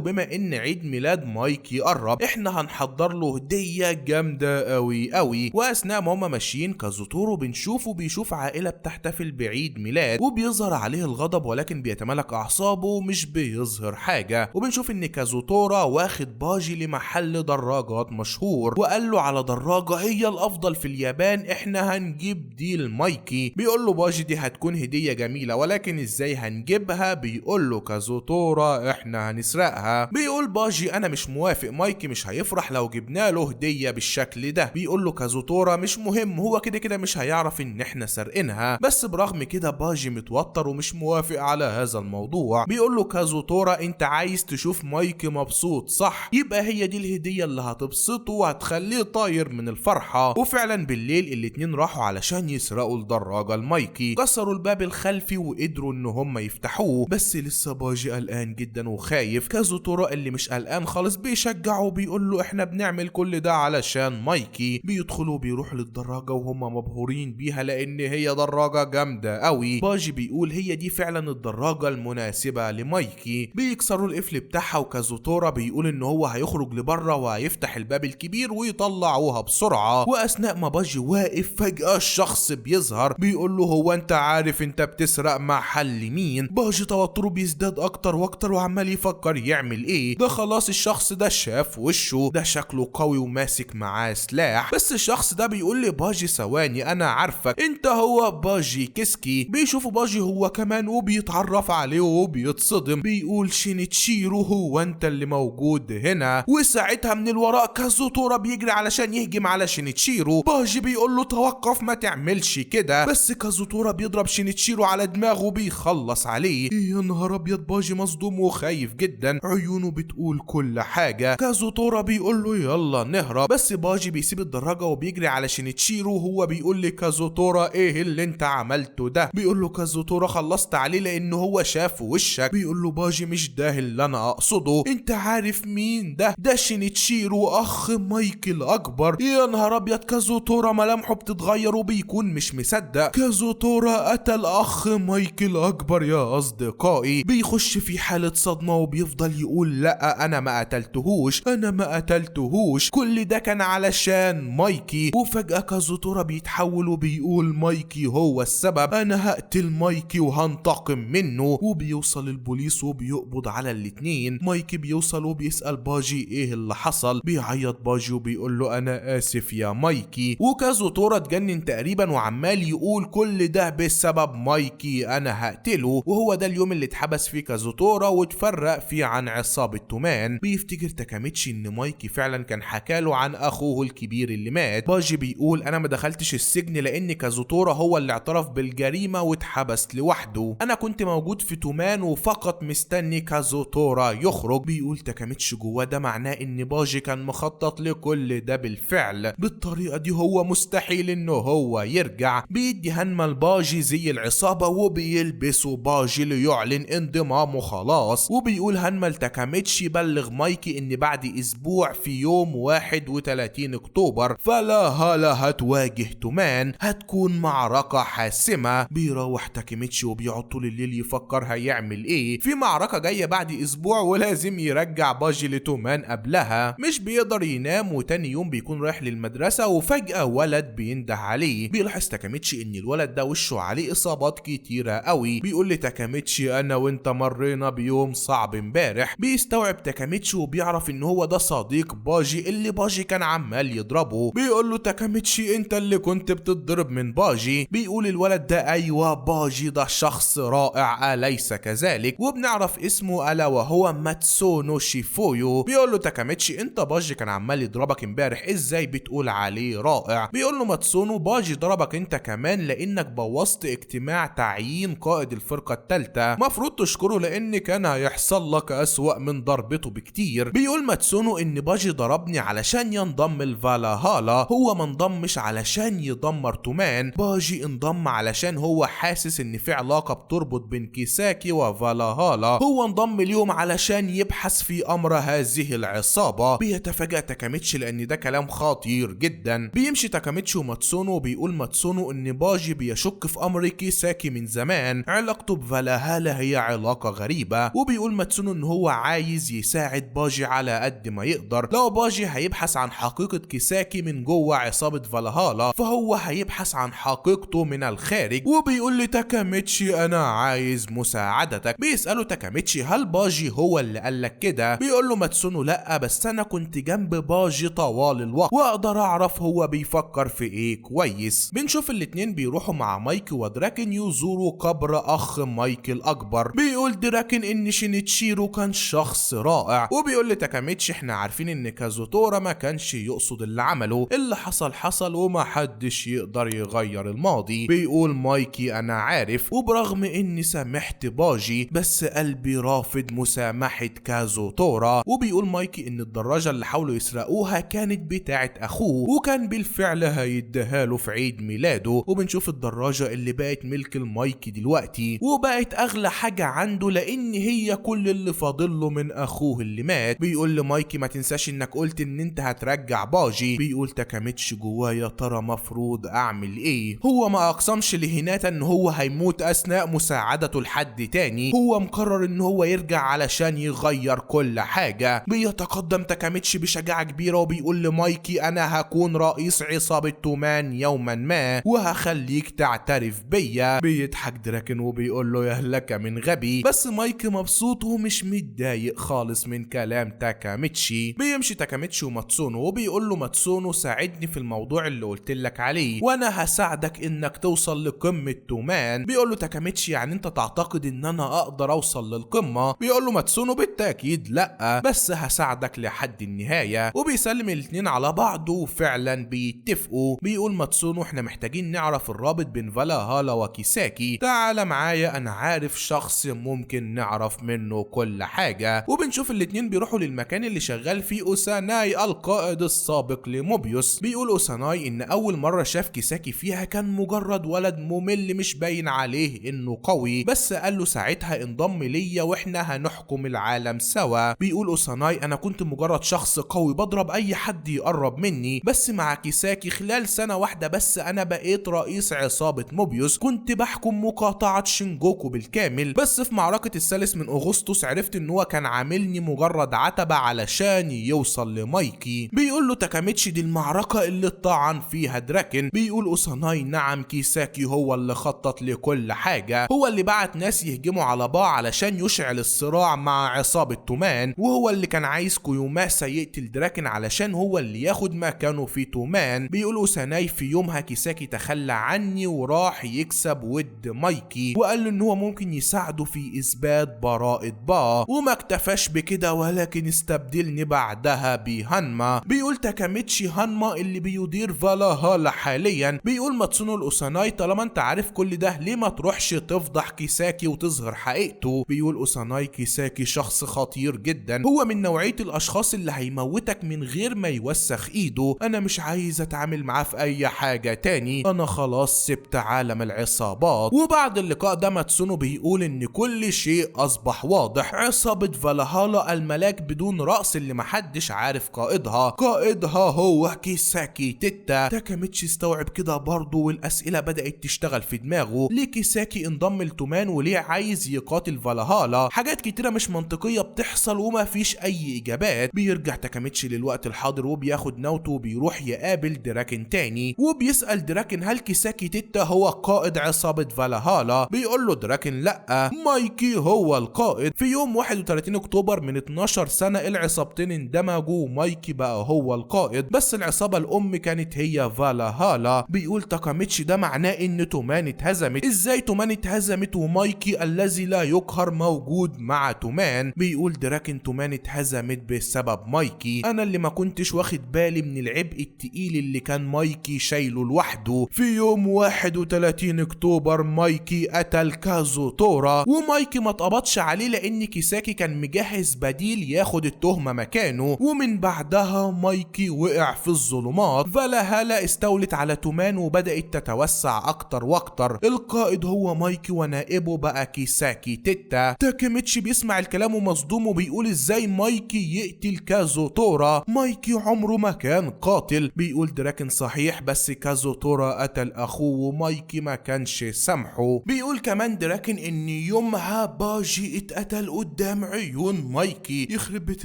بما ان عيد ميلاد مايكي قرب احنا هنحضر له هدية جامدة قوي قوي. واثناء ما هما ماشيين كازوتورو بنشوفه بيشوف عائلة بتحتفل بعيد ميلاد وبيظهر عليه الغضب، ولكن بيتملك اعصابه ومش بيظهر حاجة. وبنشوف ان كازوتورا واخد باجي لمحل دراجات مشهور وقال له على دراجة هي الافضل في اليابان، احنا هنجيب دي لمايكي. بيقول له باجي دي هتكون هدية جميلة ولكن ازاي هنجيبها؟ بيقول له كازوتورا احنا هنسرقها. بيقول باجي انا مش موافق، مايكي مش هيفرح لو جبنا له هدية بالشكل ده. بيقول له كازوتورا مش مهم، هو كده كده مش هيعرف ان احنا سرقينها. بس برغم كده باجي متوتر ومش موافق على هذا الموضوع. بيقول له كازوتورا انت عايز تشوف مايكي مبسوط صح؟ يبقى هي دي الهدية اللي هتبسطه وهتخليه طاير من الفرحة. وفعلا بالليل الاتنين راحوا علشان يسرقوا الدراجة لمايكي، كسروا الباب الخلفي وقدروا ان هم يفتحوه، بس لسه باجي قلقان جدا وخايف. كازوتورا اللي مش قلقان خالص بيشجعه وبيقول له احنا بنعمل كل ده علشان مايكي. بيدخلوا بيروحوا للدراجة وهم مبهورين بيها لان هي دراجة جامدة قوي. باجي بيقول هي دي فعلا الدراجة المناسبة لمايكي. بيكسروا القفل بتاعها وكازوتورا بيقول ان هو هيخرج لبره وهيفتح الباب الكبير ويطلعوها بسرعة. واثناء ما باجي واقف فجأة الشخص بيظهر بيقول له هو انت عارف انت بتسرق محل مين؟ باجي توتره بيزداد اكتر واكتر وعمال يفكر يعمل ايه، ده خلاص الشخص ده شاف وشه، ده شكله قوي وماسك معاه سلاح. بس الشخص ده بيقول لباجي ثواني انا عارفك، انت هو باجي كيسكي. بيشوفوا باجي هو كمان وبيتعرف عليه وبيتصدم، بيقول شينيتشيرو هو انت اللي موجود هنا؟ وساعتها من الوراء كازوتورا بيجري علشان يهجم على شينيتشيرو. باجي بيقول له توقف ما تعملش كده، بس كازوتورا بيضرب شينيتشيرو على دماغه وبيخلص عليه. يا نهار ابيض، باجي مصدوم وخايف جدا، عيونه بتقول كل حاجة. كازوتورا بيقول له يلا نهرب، بس باجي بيسيب الدراجة وبيجري على شينيتشيرو وهو بيقول لكازوتورا ايه اللي انت عملته ده؟ بيقول له كازوتورا خلصت عليه لانه هو شاف وشك. بيقول له باجي مش ده اللي انا اقصده، انت عارف مين ده؟ ده شينيتشيرو اخ مايكي الاكبر. يا نهار ابيض، كازوتورا ملامحه بتتغير وبيكون مش مصدق. كازوتورا قتل اخ مايكي الاكبر يا اصدقائي. بيخش في حالة صدمة وبيفضل يقول لا انا ما قتلتهوش، انا ما قتلتهوش، كل ده كان علشان مايكي. وفجأة كازوتورا بيتحول وبيقول مايكي هو السبب، انا هقتل مايكي وهنتقم منه. وبيوصل البوليس وبيقبض على الاتنين. مايكي بيوصل وبيسأل باجي ايه اللي حصل، بيعيط باجي وبيقول له انا اسف يا مايكي. وكازوتورا اتجنن تقريبا وعمال يقول كل ده بسبب مايكي، انا هقتله. وهو ده اليوم اللي اتحبس فيه كازوتورا واتفرق فيه عن عصابة تومان. بيفتكر تاكاميتشي ان مايكي فعلا كان حكاله عن اخوه الكبير اللي مات. باجي بيقول انا ما دخلتش السجن لان كازوتورا هو اللي اعترف بالجريمة واتحبس لوحده، انا كنت موجود في تومان وفقط مستني كازوتورا يخرج. بيقول تاكاميتشي جواه ده معناه ان باجي كان مخطط لكل ده بالفعل، بالطريقة دي هو مستحيل انه هو يرجع. بيدي هنما لباجي زي العصابة وبيلبسه باجي ليعلن انضمامه خلاص. وبيقول هنما لتاكاميتشي بلغ مايكي ان بعد اسبوع في يوم 31 اكتوبر فلا هالا هتواجه تومان، هتكون معركة حاسمة. بيروح تاكاميتشي وبيقعد طول الليل يفكر هيعمل ايه في معركة جاية بعد اسبوع ولازم يرجع باجي لتومان قبلها. مش بيقدر ينام، وتاني يوم بيكون رايح للمدرسة وفجأة ولد بينده عليه. بيلاحظ تاكاميتشي ان الولد ده وشه عليه اصابات كتيرة قوي. بيقول لتاكاميتشي انا وانت مرينا بيوم صعب امبارح. بيستوعب تاكاميتشي وبيعرف ان هو ده صديق باجي اللي باجي كان عمال يضربه. بيقول له تاكاميتشي انت اللي كنت بتضرب من باجي. بيقول الولد ده ايوه باجي ده شخص رائع اليس كذلك؟ وبنعرف اسمه الا وهو ماتسونو شيفويو. بيقول له تاكاميتشي انت باجي كان عمال يضربك امبارح ازاي بتقول عليه رائع؟ بيقول له ماتسونو باجي ضربك انت كمان لانك بوظت اجتماع تعيين قائد الفرقة الثالثة، مفروض تشكره لان كان هيحصل لك اسوأ من ضربته بكتير. بيقول ماتسونو ان باجي ضربني علشان ينضم الفالاهالا، هو ما انضمش علشان يدمر تومان، باجي انضم علشان هو حاسس ان في علاقة بتربط بين كيساكي وفالاهالا، هو انضم اليوم علشان يبحث في امر هذه العصابة. بيتفاجأ تاكاميتشي لان ده كلام خطير جدا. بيمشي تاكاميتشي وماتسونو وبيقول ماتسونو ان باجي بيشك في امر كيساكي من زمان، تومان، علاقته بفالاهالا هي علاقة غريبة. وبيقول ماتسونو ان هو عايز يساعد باجي على قد ما يقدر، لو باجي هيبحث عن حقيقة كيساكي من جوه عصابة فالاهالا فهو هيبحث عن حقيقته من الخارج. وبيقول لتاكاميتشي انا عايز مساعدتك. بيسأله تاكاميتشي هل باجي هو اللي قالك كده؟ بيقول له ماتسونو لا، بس انا كنت جنب باجي طوال الوقت واقدر اعرف هو بيفكر في ايه كويس. بنشوف الاتنين بيروحوا مع مايكي ودراكن يزوروا قبر اخ مايكي الاكبر. بيقول دراكن ان شينيتشيرو كان شخص رائع، وبيقول لتاكاميتشي احنا عارفين ان كازوتورا ما كانش يقصد اللي عمله، اللي حصل حصل وما حدش يقدر يغير الماضي. بيقول مايكي انا عارف، وبرغم اني سامحت باجي بس قلبي رافض مسامحة كازوتورا. وبيقول مايكي ان الدراجة اللي حاولوا يسرقوها كانت بتاعة اخوه وكان بالفعل هيديها له في عيد ميلاده. وبنشوف الدراجة اللي بقت ملك المايكي دلوقتي وبقت اغلى حاجة عنده لان هي كل اللي فاضله من اخوه اللي مات. بيقول لمايكي ما تنساش انك قلت ان انت هترجع باجي. بيقول تاكاميتشي جواه يا ترى مفروض اعمل ايه؟ هو ما اقسمش لهيناتا ان هو هيموت اثناء مساعدته لحد تاني، هو مقرر ان هو يرجع علشان يغير كل حاجة. بيتقدم تاكاميتشي بشجاعة كبيرة وبيقول لمايكي انا هكون رئيس عصابة تومان يوما ما وهخليك تعترف بيا. بيضحك دراكن وبيقول له يا لك من غبي، بس مايكي مبسوط ومش متضايق خالص من كلام تاكاميتشي. بيمشي تاكاميتشي وماتسونو وبيقول له ماتسونو ساعدني في الموضوع اللي قلت لك عليه وانا هساعدك انك توصل لقمة تومان. بيقول له تاكاميتشي يعني انت تعتقد ان انا اقدر اوصل للقمة؟ بيقول له ماتسونو بالتأكيد لا، بس هساعدك لحد النهاية. وبيسلم الاتنين على بعض وفعلا بيتفقوا. بيقول ماتسونو احنا محتاجين نعرف الرابط بين فالاهالا وكيساكي، تعال معايا انا عارف شخص ممكن نعرف منه كل حاجة. وبنشوف الاتنين بيروحوا للمكان اللي شغال فيه اوساناي القائد السابق لموبيوس. بيقول اوساناي ان اول مرة شاف كيساكي فيها كان مجرد ولد ممل مش باين عليه انه قوي، بس قال له ساعتها انضم ليا واحنا هنحكم العالم سوا. بيقول اوساناي انا كنت مجرد شخص قوي بضرب اي حد يقرب مني، بس مع كيساكي خلال سنة واحدة بس انا بقيت رئيس عصابة موبيوس، كنت بحكم مقاطعة شينجوكو بالكامل، بس في معركة 3 من اغسطس عرفت ان هو كان عاملني مجرد عتبة علشان يوصل لمايكي. بيقول له تاكاميتشي دي المعركة اللي اتطعن فيها دراكن. بيقول اوساناي نعم كيساكي هو اللي خطط لكل حاجة، هو اللي بعت ناس يهجموا على با علشان يشعل الصراع مع عصابة تومان، وهو اللي كان عايز كيوماسا يقتل دراكن علشان هو اللي ياخد مكانه في تومان. بيقول اوساناي في يومها كيساكي تخلى عني وراح يكسب ود مايكي وقال له ان هو ممكن يساعده في اثبات براءة با، وما اكتفاش بكده ولكن استبدلني بعدها بهانما. بيقول تاكاميتشي هانما اللي بيدير فالاهالا حاليا. بيقول ماتسونو لاوساناي طالما انت عارف كل ده ليه ما تروحش تفضح كيساكي وتظهر حقيقته؟ بيقول اوساناي كيساكي شخص خطير جدا، هو من نوعية الاشخاص اللي هيموتك من غير ما يوسخ ايده، انا مش عايز اتعامل معاه في اي حاجة تاني، انا خلاص سبت عالم العصابات. وبعد اللقاء ده ماتسونو بيقول ان كل شيء اصبح واضح، عصابة فالاهالا الملاك بدون رأس اللي محدش عارف قائدها، قائدها هو كيساكي تيتا. تاكاميتشي استوعب كده برضه والاسئلة بدأت تشتغل في دماغه، ليه كيساكي انضم لتومان وليه عايز يقاتل فالاهالا؟ حاجات كتيرة مش منطقية بتحصل وما فيش اي اجابات. بيرجع تاكاميتشي للوقت الحاضر وبياخد ناوتو وبيروح يقابل دراكن تاني، وبيسأل دراكن هل كيساكي تيتا هو قائد عصابة فالاهالا؟ بيقول له دراكن لا، مايكي هو القائد. في يوم 31 اكتوبر من 12 سنة العصابتين اندمجوا ومايكي بقى هو القائد، بس العصابة الام كانت هي فالاهالا. بيقول تاكاميتشي ده معناه ان تومان اتهزمت، ازاي تومان اتهزمت ومايكي الذي لا يقهر موجود مع تومان؟ بيقول دراكن تومان اتهزمت بسبب مايكي، انا اللي ما كنتش واخد بالي من العبء التقيل اللي كان مايكي شايله لوحده. في يوم 31 اكتوبر مايكي قتل كازوتورا ومايكي ما اتقبضش عليه لان كيساكي كان مجهز بديل ياخد التهمة مكانه، ومن بعدها مايكي وقع في الظلمات. فالاهالا استولت على تومان وبدأت تتوسع اكتر واكتر، القائد هو مايكي ونائبه بقى كيساكي تيتا. تاكيميتشي بيسمع الكلام ومصدوم وبيقول ازاي مايكي يقتل كازوتورا؟ مايكي عمره ما كان قاتل. بيقول دراكن صحيح بس كازوتورا قتل اخوه ومايكي ما كانش سامحه. دماغه. بيقول كمان دراكن ان يومها باجي اتقتل قدام عيون مايكي. يخرب بيت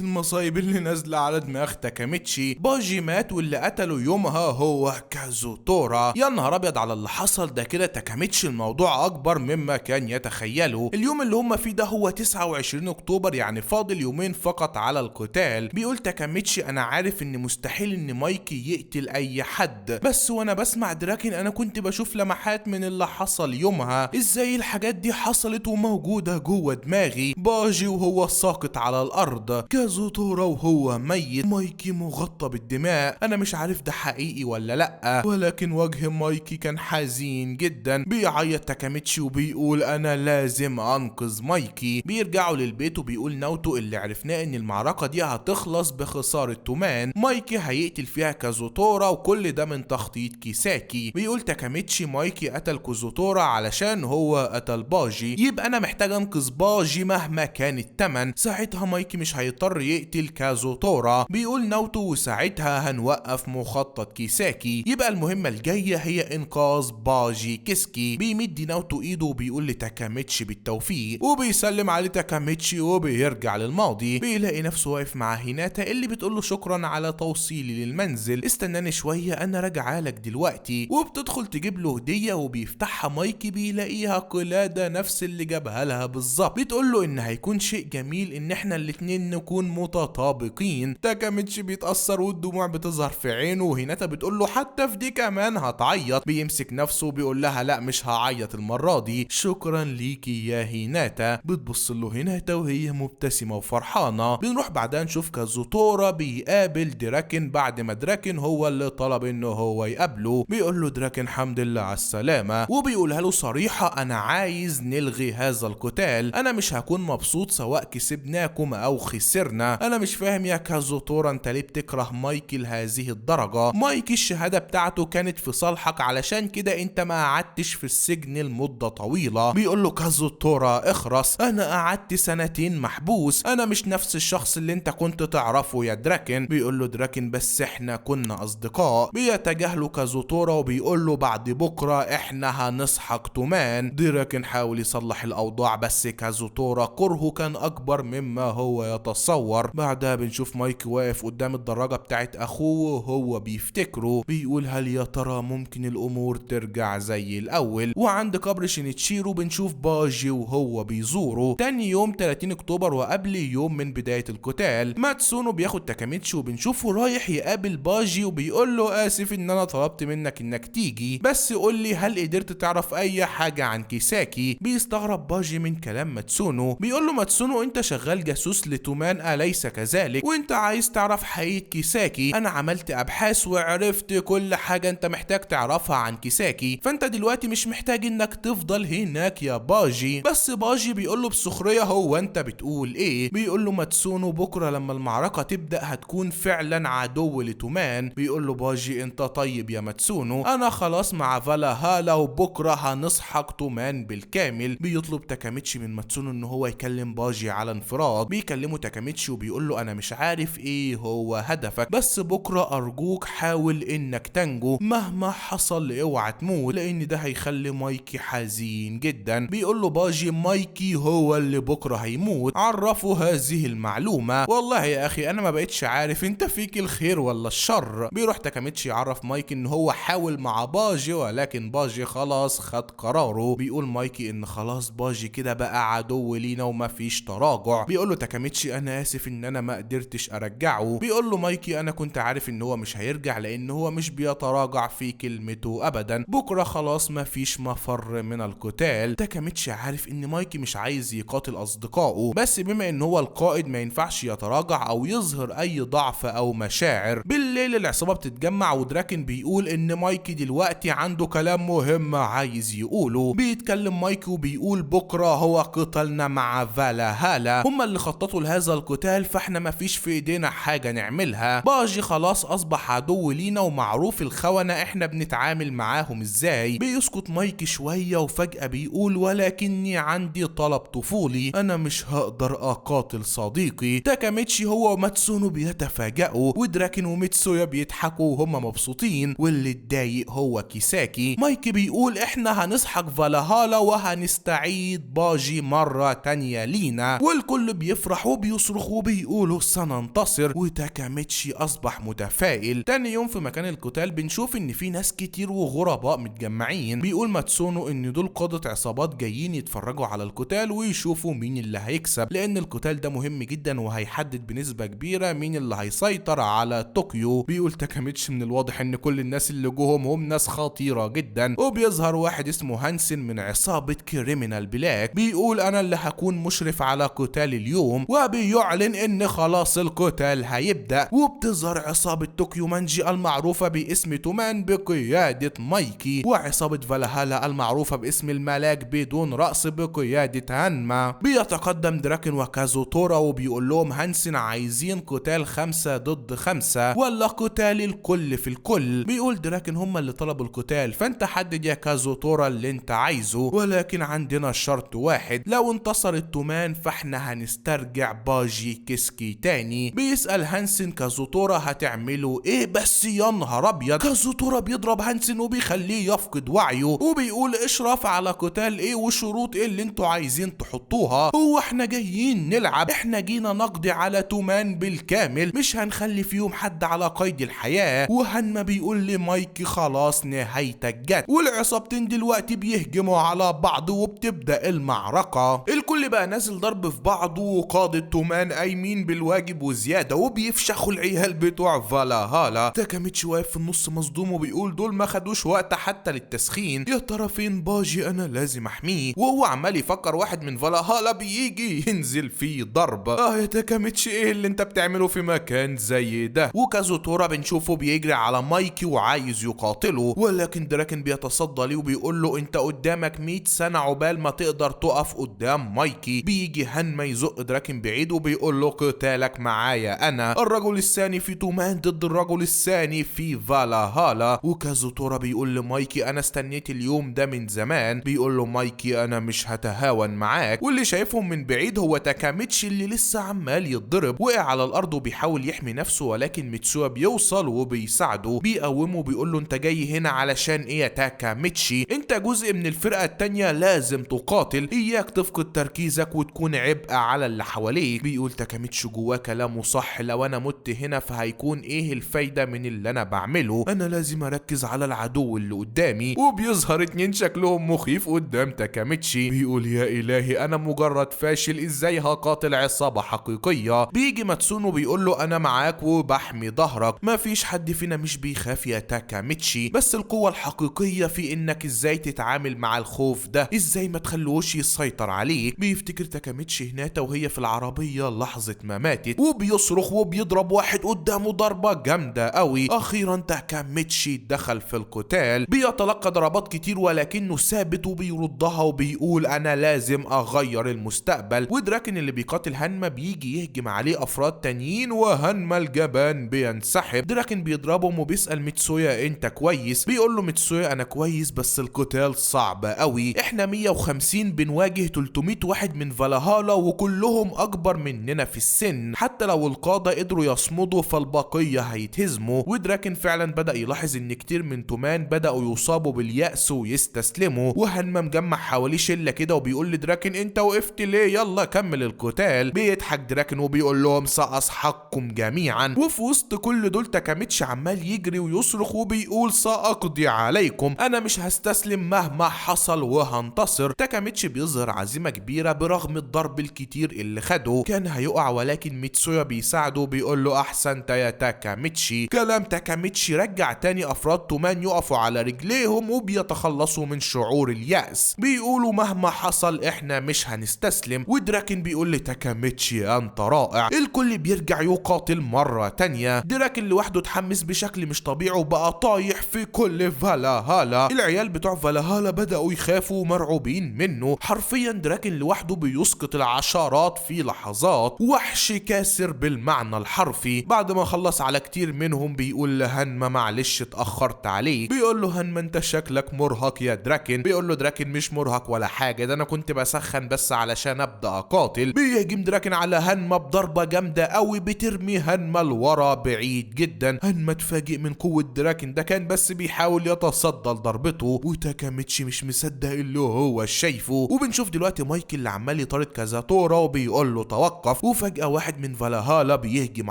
المصايب اللي نازله على دماغ تاكاميتشي. باجي مات واللي قتله يومها هو كازوتورا. يا نهار ابيض على اللي حصل ده، كده تاكاميتشي الموضوع اكبر مما كان يتخيله. اليوم اللي هم فيه ده هو 29 اكتوبر، يعني فاضل يومين فقط على القتال. بيقول تاكاميتشي انا عارف ان مستحيل ان مايكي يقتل اي حد، بس وانا بسمع دراكن انا كنت بشوف لمحات من اللي حصل يومها. ازاي الحاجات دي حصلت وموجودة جوه دماغي؟ باجي وهو ساقط على الارض، كازوتورا وهو ميت، مايكي مغطى بالدماء. انا مش عارف ده حقيقي ولا لا، ولكن وجه مايكي كان حزين جدا. بيعيط تاكاميتشي وبيقول انا لازم انقذ مايكي. بيرجعوا للبيت وبيقول ناوتو اللي عرفناه ان المعركة دي هتخلص بخسارة تومان، مايكي هيقتل فيها كازوتورا وكل ده من تخطيط كيساكي. بيقول تاكاميتشي مايكي قتل كازوتورا علشان هو قتل باجي، يبقى انا محتاج انقذ باجي مهما كان التمن. ساعتها مايكي مش هيضطر يقتل كازوتورا. بيقول ناوتو وساعتها هنوقف مخطط كيساكي، يبقى المهمة الجاية هي انقاذ باجي كيسكي. بيمد ناوتو ايده وبيقول لتاكاميتشي بالتوفيق، وبيسلم على تاكاميتشي وبيرجع للماضي. بيلاقي نفسه واقف مع هيناتا اللي بتقول له شكرا على توصيلي للمنزل، استناني شوية انا راجعه لك دلوقتي. وبتدخل تجيب له هدية وبيفتحها مايكي بيلاقيها قلادة نفس اللي جابها لها بالظبط. بتقول له ان هيكون شيء جميل ان احنا الاتنين نكون متطابقين. تاكاميتشي بيتأثر والدموع بتظهر في عينه، وهيناتا بتقول له حتى في دي كمان هتعيط. بيمسك نفسه وبيقول لها لا مش هعيط المرة دي، شكرا ليكي يا هيناتا. بتبص له هيناتا وهي مبتسمة وفرحانة. بنروح بعدها نشوف كازوتورا بيقابل دراكن بعد ما دراكن هو اللي طلب انه هو يقابله. بيقول له دراكن حمد لله على السلامة، وبيقولها له صريحة انا عايز نلغي هذا القتال، انا مش هكون مبسوط سواء كسبناكم او خسرنا. انا مش فاهم يا كازوتورا انت ليه بتكره مايكي لهذه الدرجة؟ مايكي الشهادة بتاعته كانت في صالحك، علشان كده انت ما قعدتش في السجن لمدة طويلة. بيقول له كازوتورا اخرس، انا قعدت سنتين محبوس، انا مش نفس الشخص اللي انت كنت تعرفه يا دراكن. بيقول له دراكن بس احنا كنا اصدقاء. بيتجاهله كازوتورا وبيقول له بعد بكرة احنا هنسحق تومان. دراكن حاول يصلح الاوضاع بس كازوتورا كرهه كان اكبر مما هو يتصور. بعدها بنشوف مايك واقف قدام الدراجة بتاعت اخوه وهو بيفتكره، بيقول هل يا ترى ممكن الامور ترجع زي الاول؟ وعند قبر شينيتشيرو بنشوف باجي وهو بيزوره. تاني يوم 30 اكتوبر وقبل يوم من بداية القتال، ماتسونو بياخد تاكاميتشي وبنشوفه رايح يقابل باجي وبيقول له اسف ان انا طلبت منك انك تيجي، بس قول لي هل قدرت تعرف اي حاجة عن كيساكي؟ بيستغرب باجي من كلام ماتسونو، بيقول له ماتسونو انت شغال جاسوس لتومان اليس كذلك؟ وانت عايز تعرف حقيقة كيساكي، انا عملت ابحاث وعرفت كل حاجة انت محتاج تعرفها عن كيساكي، فانت دلوقتي مش محتاج انك تفضل هناك يا باجي. بس باجي بيقول له بسخرية هو انت بتقول ايه؟ بيقول له ماتسونو بكرة لما المعركة تبدأ هتكون فعلا عدو لتومان. بيقول له باجي انت طيب يا ماتسونو، انا خلاص مع فالاهالا وبكرة هنسحق تومان بالكامل. بيطلب تاكاميتشي من ماتسونو ان هو يكلم باجي على انفراد. بيكلمه تاكاميتشي وبيقول له انا مش عارف ايه هو هدفك، بس بكرة ارجوك حاول انك تنجو مهما حصل، اوعى تموت لان ده هيخلي مايكي حزين جدا. بيقول له باجي مايكي هو اللي بكرة هيموت، عرفه هذه المعلومة. والله يا اخي انا ما بقتش عارف انت فيك الخير ولا الشر. بيروح تاكاميتشي يعرف مايكي ان هو حاول مع باجي ولكن باجي خلاص خد قراره. بيقول مايكي ان خلاص باجي كده بقى عدو لينا ومفيش تراجع. بيقول له تاكاميتشي انا اسف ان انا ما قدرتش ارجعه. بيقول له مايكي انا كنت عارف ان هو مش هيرجع لان هو مش بيتراجع في كلمته ابدا، بكره خلاص مفيش مفر من القتال. تاكاميتشي عارف ان مايكي مش عايز يقاتل اصدقائه، بس بما ان هو القائد ما ينفعش يتراجع او يظهر اي ضعف او مشاعر. بالليل العصابة بتتجمع ودراكن بيقول ان مايكي دلوقتي عنده كلام مهم عايز يقوله. بيتكلم مايكي وبيقول بكره هو قتالنا مع فالاهالا، هما اللي خططوا لهذا القتال فاحنا مفيش في ايدينا حاجة نعملها. باجي خلاص اصبح عدو لينا ومعروف الخونة احنا بنتعامل معاهم ازاي. بيسكت مايكي شوية وفجاة بيقول ولكني عندي طلب طفولي، انا مش هقدر اقاتل صديقي. تاكاميتشي هو وماتسونو بيتفاجئوا ودراكن وميتسويا بيضحكوا وهم مبسوطين، واللي اتضايق هو كيساكي. مايكي بيقول احنا هنسحق هنسحق فالهالا وهنستعيد باجي مرة تانية لينا. والكل بيفرح وبيصرخ وبيقولوا سننتصر، وتاكاميتشي اصبح متفائل. تاني يوم في مكان القتال بنشوف ان في ناس كتير وغرباء متجمعين. بيقول ماتسونو ان دول قادة عصابات جايين يتفرجوا على القتال ويشوفوا مين اللي هيكسب، لان القتال ده مهم جدا وهيحدد بنسبة كبيرة مين اللي هيسيطر على طوكيو. بيقول تاكاميتشي من الواضح ان كل الناس اللي جوهم هم ناس خطيرة جدا. وبيظهر واحد اسمه هانسن من عصابة كريمينال بلاك، بيقول انا اللي هكون مشرف على قتال اليوم، وبيعلن ان خلاص القتال هيبدأ. وبتظهر عصابة طوكيو مانجي المعروفة باسم تومان بقيادة مايكي، وعصابة فالهالا المعروفة باسم الملاك بدون رأس بقيادة هانما. بيتقدم دراكن وكازوتورا وبيقول لهم هانسن عايزين قتال 5 ضد 5 ولا قتال الكل في الكل. بيقول دراكن هم اللي طلبوا القتال، فانت حدد يا كازوتورا اللي انت عايزه، ولكن عندنا شرط واحد، لو انتصر التومان فاحنا هنسترجع باجي كيسكي تاني. بيسأل هانسن كازوتورا هتعملوا ايه؟ بس يا نهار ابيض، كازوتورا بيضرب هانسن وبيخليه يفقد وعيه، وبيقول اشراف على قتال ايه وشروط ايه اللي انتوا عايزين تحطوها؟ هو احنا جايين نلعب؟ احنا جينا نقضي على تومان بالكامل، مش هنخلي فيهم حد على قيد الحياة. وهنما بيقول لمايكي خلاص نهايتك جت. والعصابتين دلوقتي بيهجموا على بعض وبتبدأ المعركة. الكل بقى نازل ضرب في بعضه، وقادة تومان قايمين بالواجب وزيادة وبيفشخوا العيال بتوع فالهالا. تاكاميتشي واقف في النص مصدوم وبيقول دول ما خدوش وقت حتى للتسخين، يا ترى فين باجي؟ انا لازم احميه. وهو عمال يفكر واحد من فالهالا بيجي ينزل فيه ضرب. يا تاكاميتشي ايه اللي انت بتعمله في مكان زي ده؟ وكازوتورا بنشوفه بيجري على مايكي وعايز يقاتله، ولكن دراكن بيتصدى ليه وبيقول له انت قدامك 100 سنة عقبال ما تقدر تقف قدام مايكي. بيجي هانما يزق دراكن بعيد وبيقول له قتالك معايا انا، الرجل الثاني في تومان ضد الرجل الثاني في فالهالا. وكازوتورا بيقول لمايكي انا استنيت اليوم ده من زمان. بيقول له مايكي انا مش هتهاون معاك. واللي شايفهم من بعيد هو تاكاميتشي اللي لسه عمال يتضرب، وقع على الارض وبيحاول يحمي نفسه، ولكن ميتسويا بيوصل وبيساعده، بيقومه وبيقول له انت جاي هنا علشان ايه يا تاكاميتشي؟ انت جزء من الفرقة التانية لازم تقاتل، اياك تفقد تركيزك وتكون عبء على اللي حواليك. بيقول تاكاميتشي جواه كلامه صح، لو انا مت هنا فهيكون ايه الفايدة من اللي انا بعمله؟ انا لازم اركز على العدو اللي قدامي. وبيظهر اتنين شكلهم مخيف قدام تاكاميتشي، بيقول يا الهي انا مجرد فاشل، ازاي هقاتل عصابة حقيقية؟ بيجي ماتسونو بيقول له انا معاك وبحمي ظهرك، مفيش حد فينا مش بيخاف يا تاكاميتشي، بس القوة الحقيقية في انك ازاي تتعامل مع الخوف ده، ازاي ما تخلوش يسيطر عليك. بيفتكر تاكاميتشي هناتا وهي في العربية لحظة ما ماتت، وبيصرخ وبيضرب واحد قدامه ضربة جامدة قوي. اخيرا تاكاميتشي دخل في القتال، بيتلقى ضربات كتير ولكنه ثابت وبيردها وبيقول انا لازم اغير المستقبل. ودراكن اللي بيقاتل هانما بيجي يهجم عليه افراد تانيين، وهانما الجبان بينسحب. دراكن بيضربهم وبيسأل ميتسويا انت كويس؟ بيقول له ميتسويا انا كويس بس القتال صعب قوي، احنا 150 بنواجه 300 واحد من فالهالا وكلهم اكبر مننا في السن، حتى لو القادة قدروا يصمدوا فالبقية هيتهزموا. ودراكن فعلا بدأ يلاحظ ان كتير من تومان بدأوا يصابوا باليأس ويستسلموا. وهانما مجمع حواليه شلة كده وبيقول لدراكن انت وقفت ليه؟ يلا كمل القتال. بيضحك دراكن وبيقول لهم سأسحقكم جميعا. وفي وسط كل دول تاكاميتشي عمال يجري ويصرخ وبيقول سأقضي عليكم، انا مش هستسلم مهما حصل وهنتصر. تاكاميتشي بيظهر عزيمة كبيرة برغم الضرب الكتير اللي خده، كان هيقع ولكن ميتسويا بيساعده وبيقول له احسنت يا تاكاميتشي. كلام تاكاميتشي رجع تاني افراد تومان يقفوا على رجليهم وبيتخلصوا من شعور اليأس، بيقولوا مهما حصل احنا مش هنستسلم. ودراكن بيقول لتاكاميتشي انت رائع. الكل بيرجع يقاتل مرة تانية. دراكن لوحده اتحمس بشكل مش طبيعي وبقى طايح في كل فالهالا. العيال بتوع فالهالا بدأوا يخافوا ومرعوبين منه، حرفيا دراكن لوحده بيسقط العشرات في لحظات، وحش كاسر بالمعنى الحرفي. بعد ما خلص على كتير منهم بيقول لهانما معلش اتأخرت عليك. بيقول له هانما انت شكلك مرهق يا دراكن. بيقول له دراكن مش مرهق ولا حاجة، ده انا كنت بسخن بس علشان ابدأ اقاتل. بيهجم دراكن على هانما بضربة جامدة قوي بترمي هانما لورا بعيد جدا. هانما اتفاجئ من قوة دراكن، ده كان بس بيحاول يتصدى لضربته. وتاكاميتشي تاكاميتشي مش مصدق اللي هو شايفه. وبنشوف دلوقتي مايكي اللي عمال يطارد كازاتورا وبيقول له توقف، وفجأة واحد من فالهالا بيهجم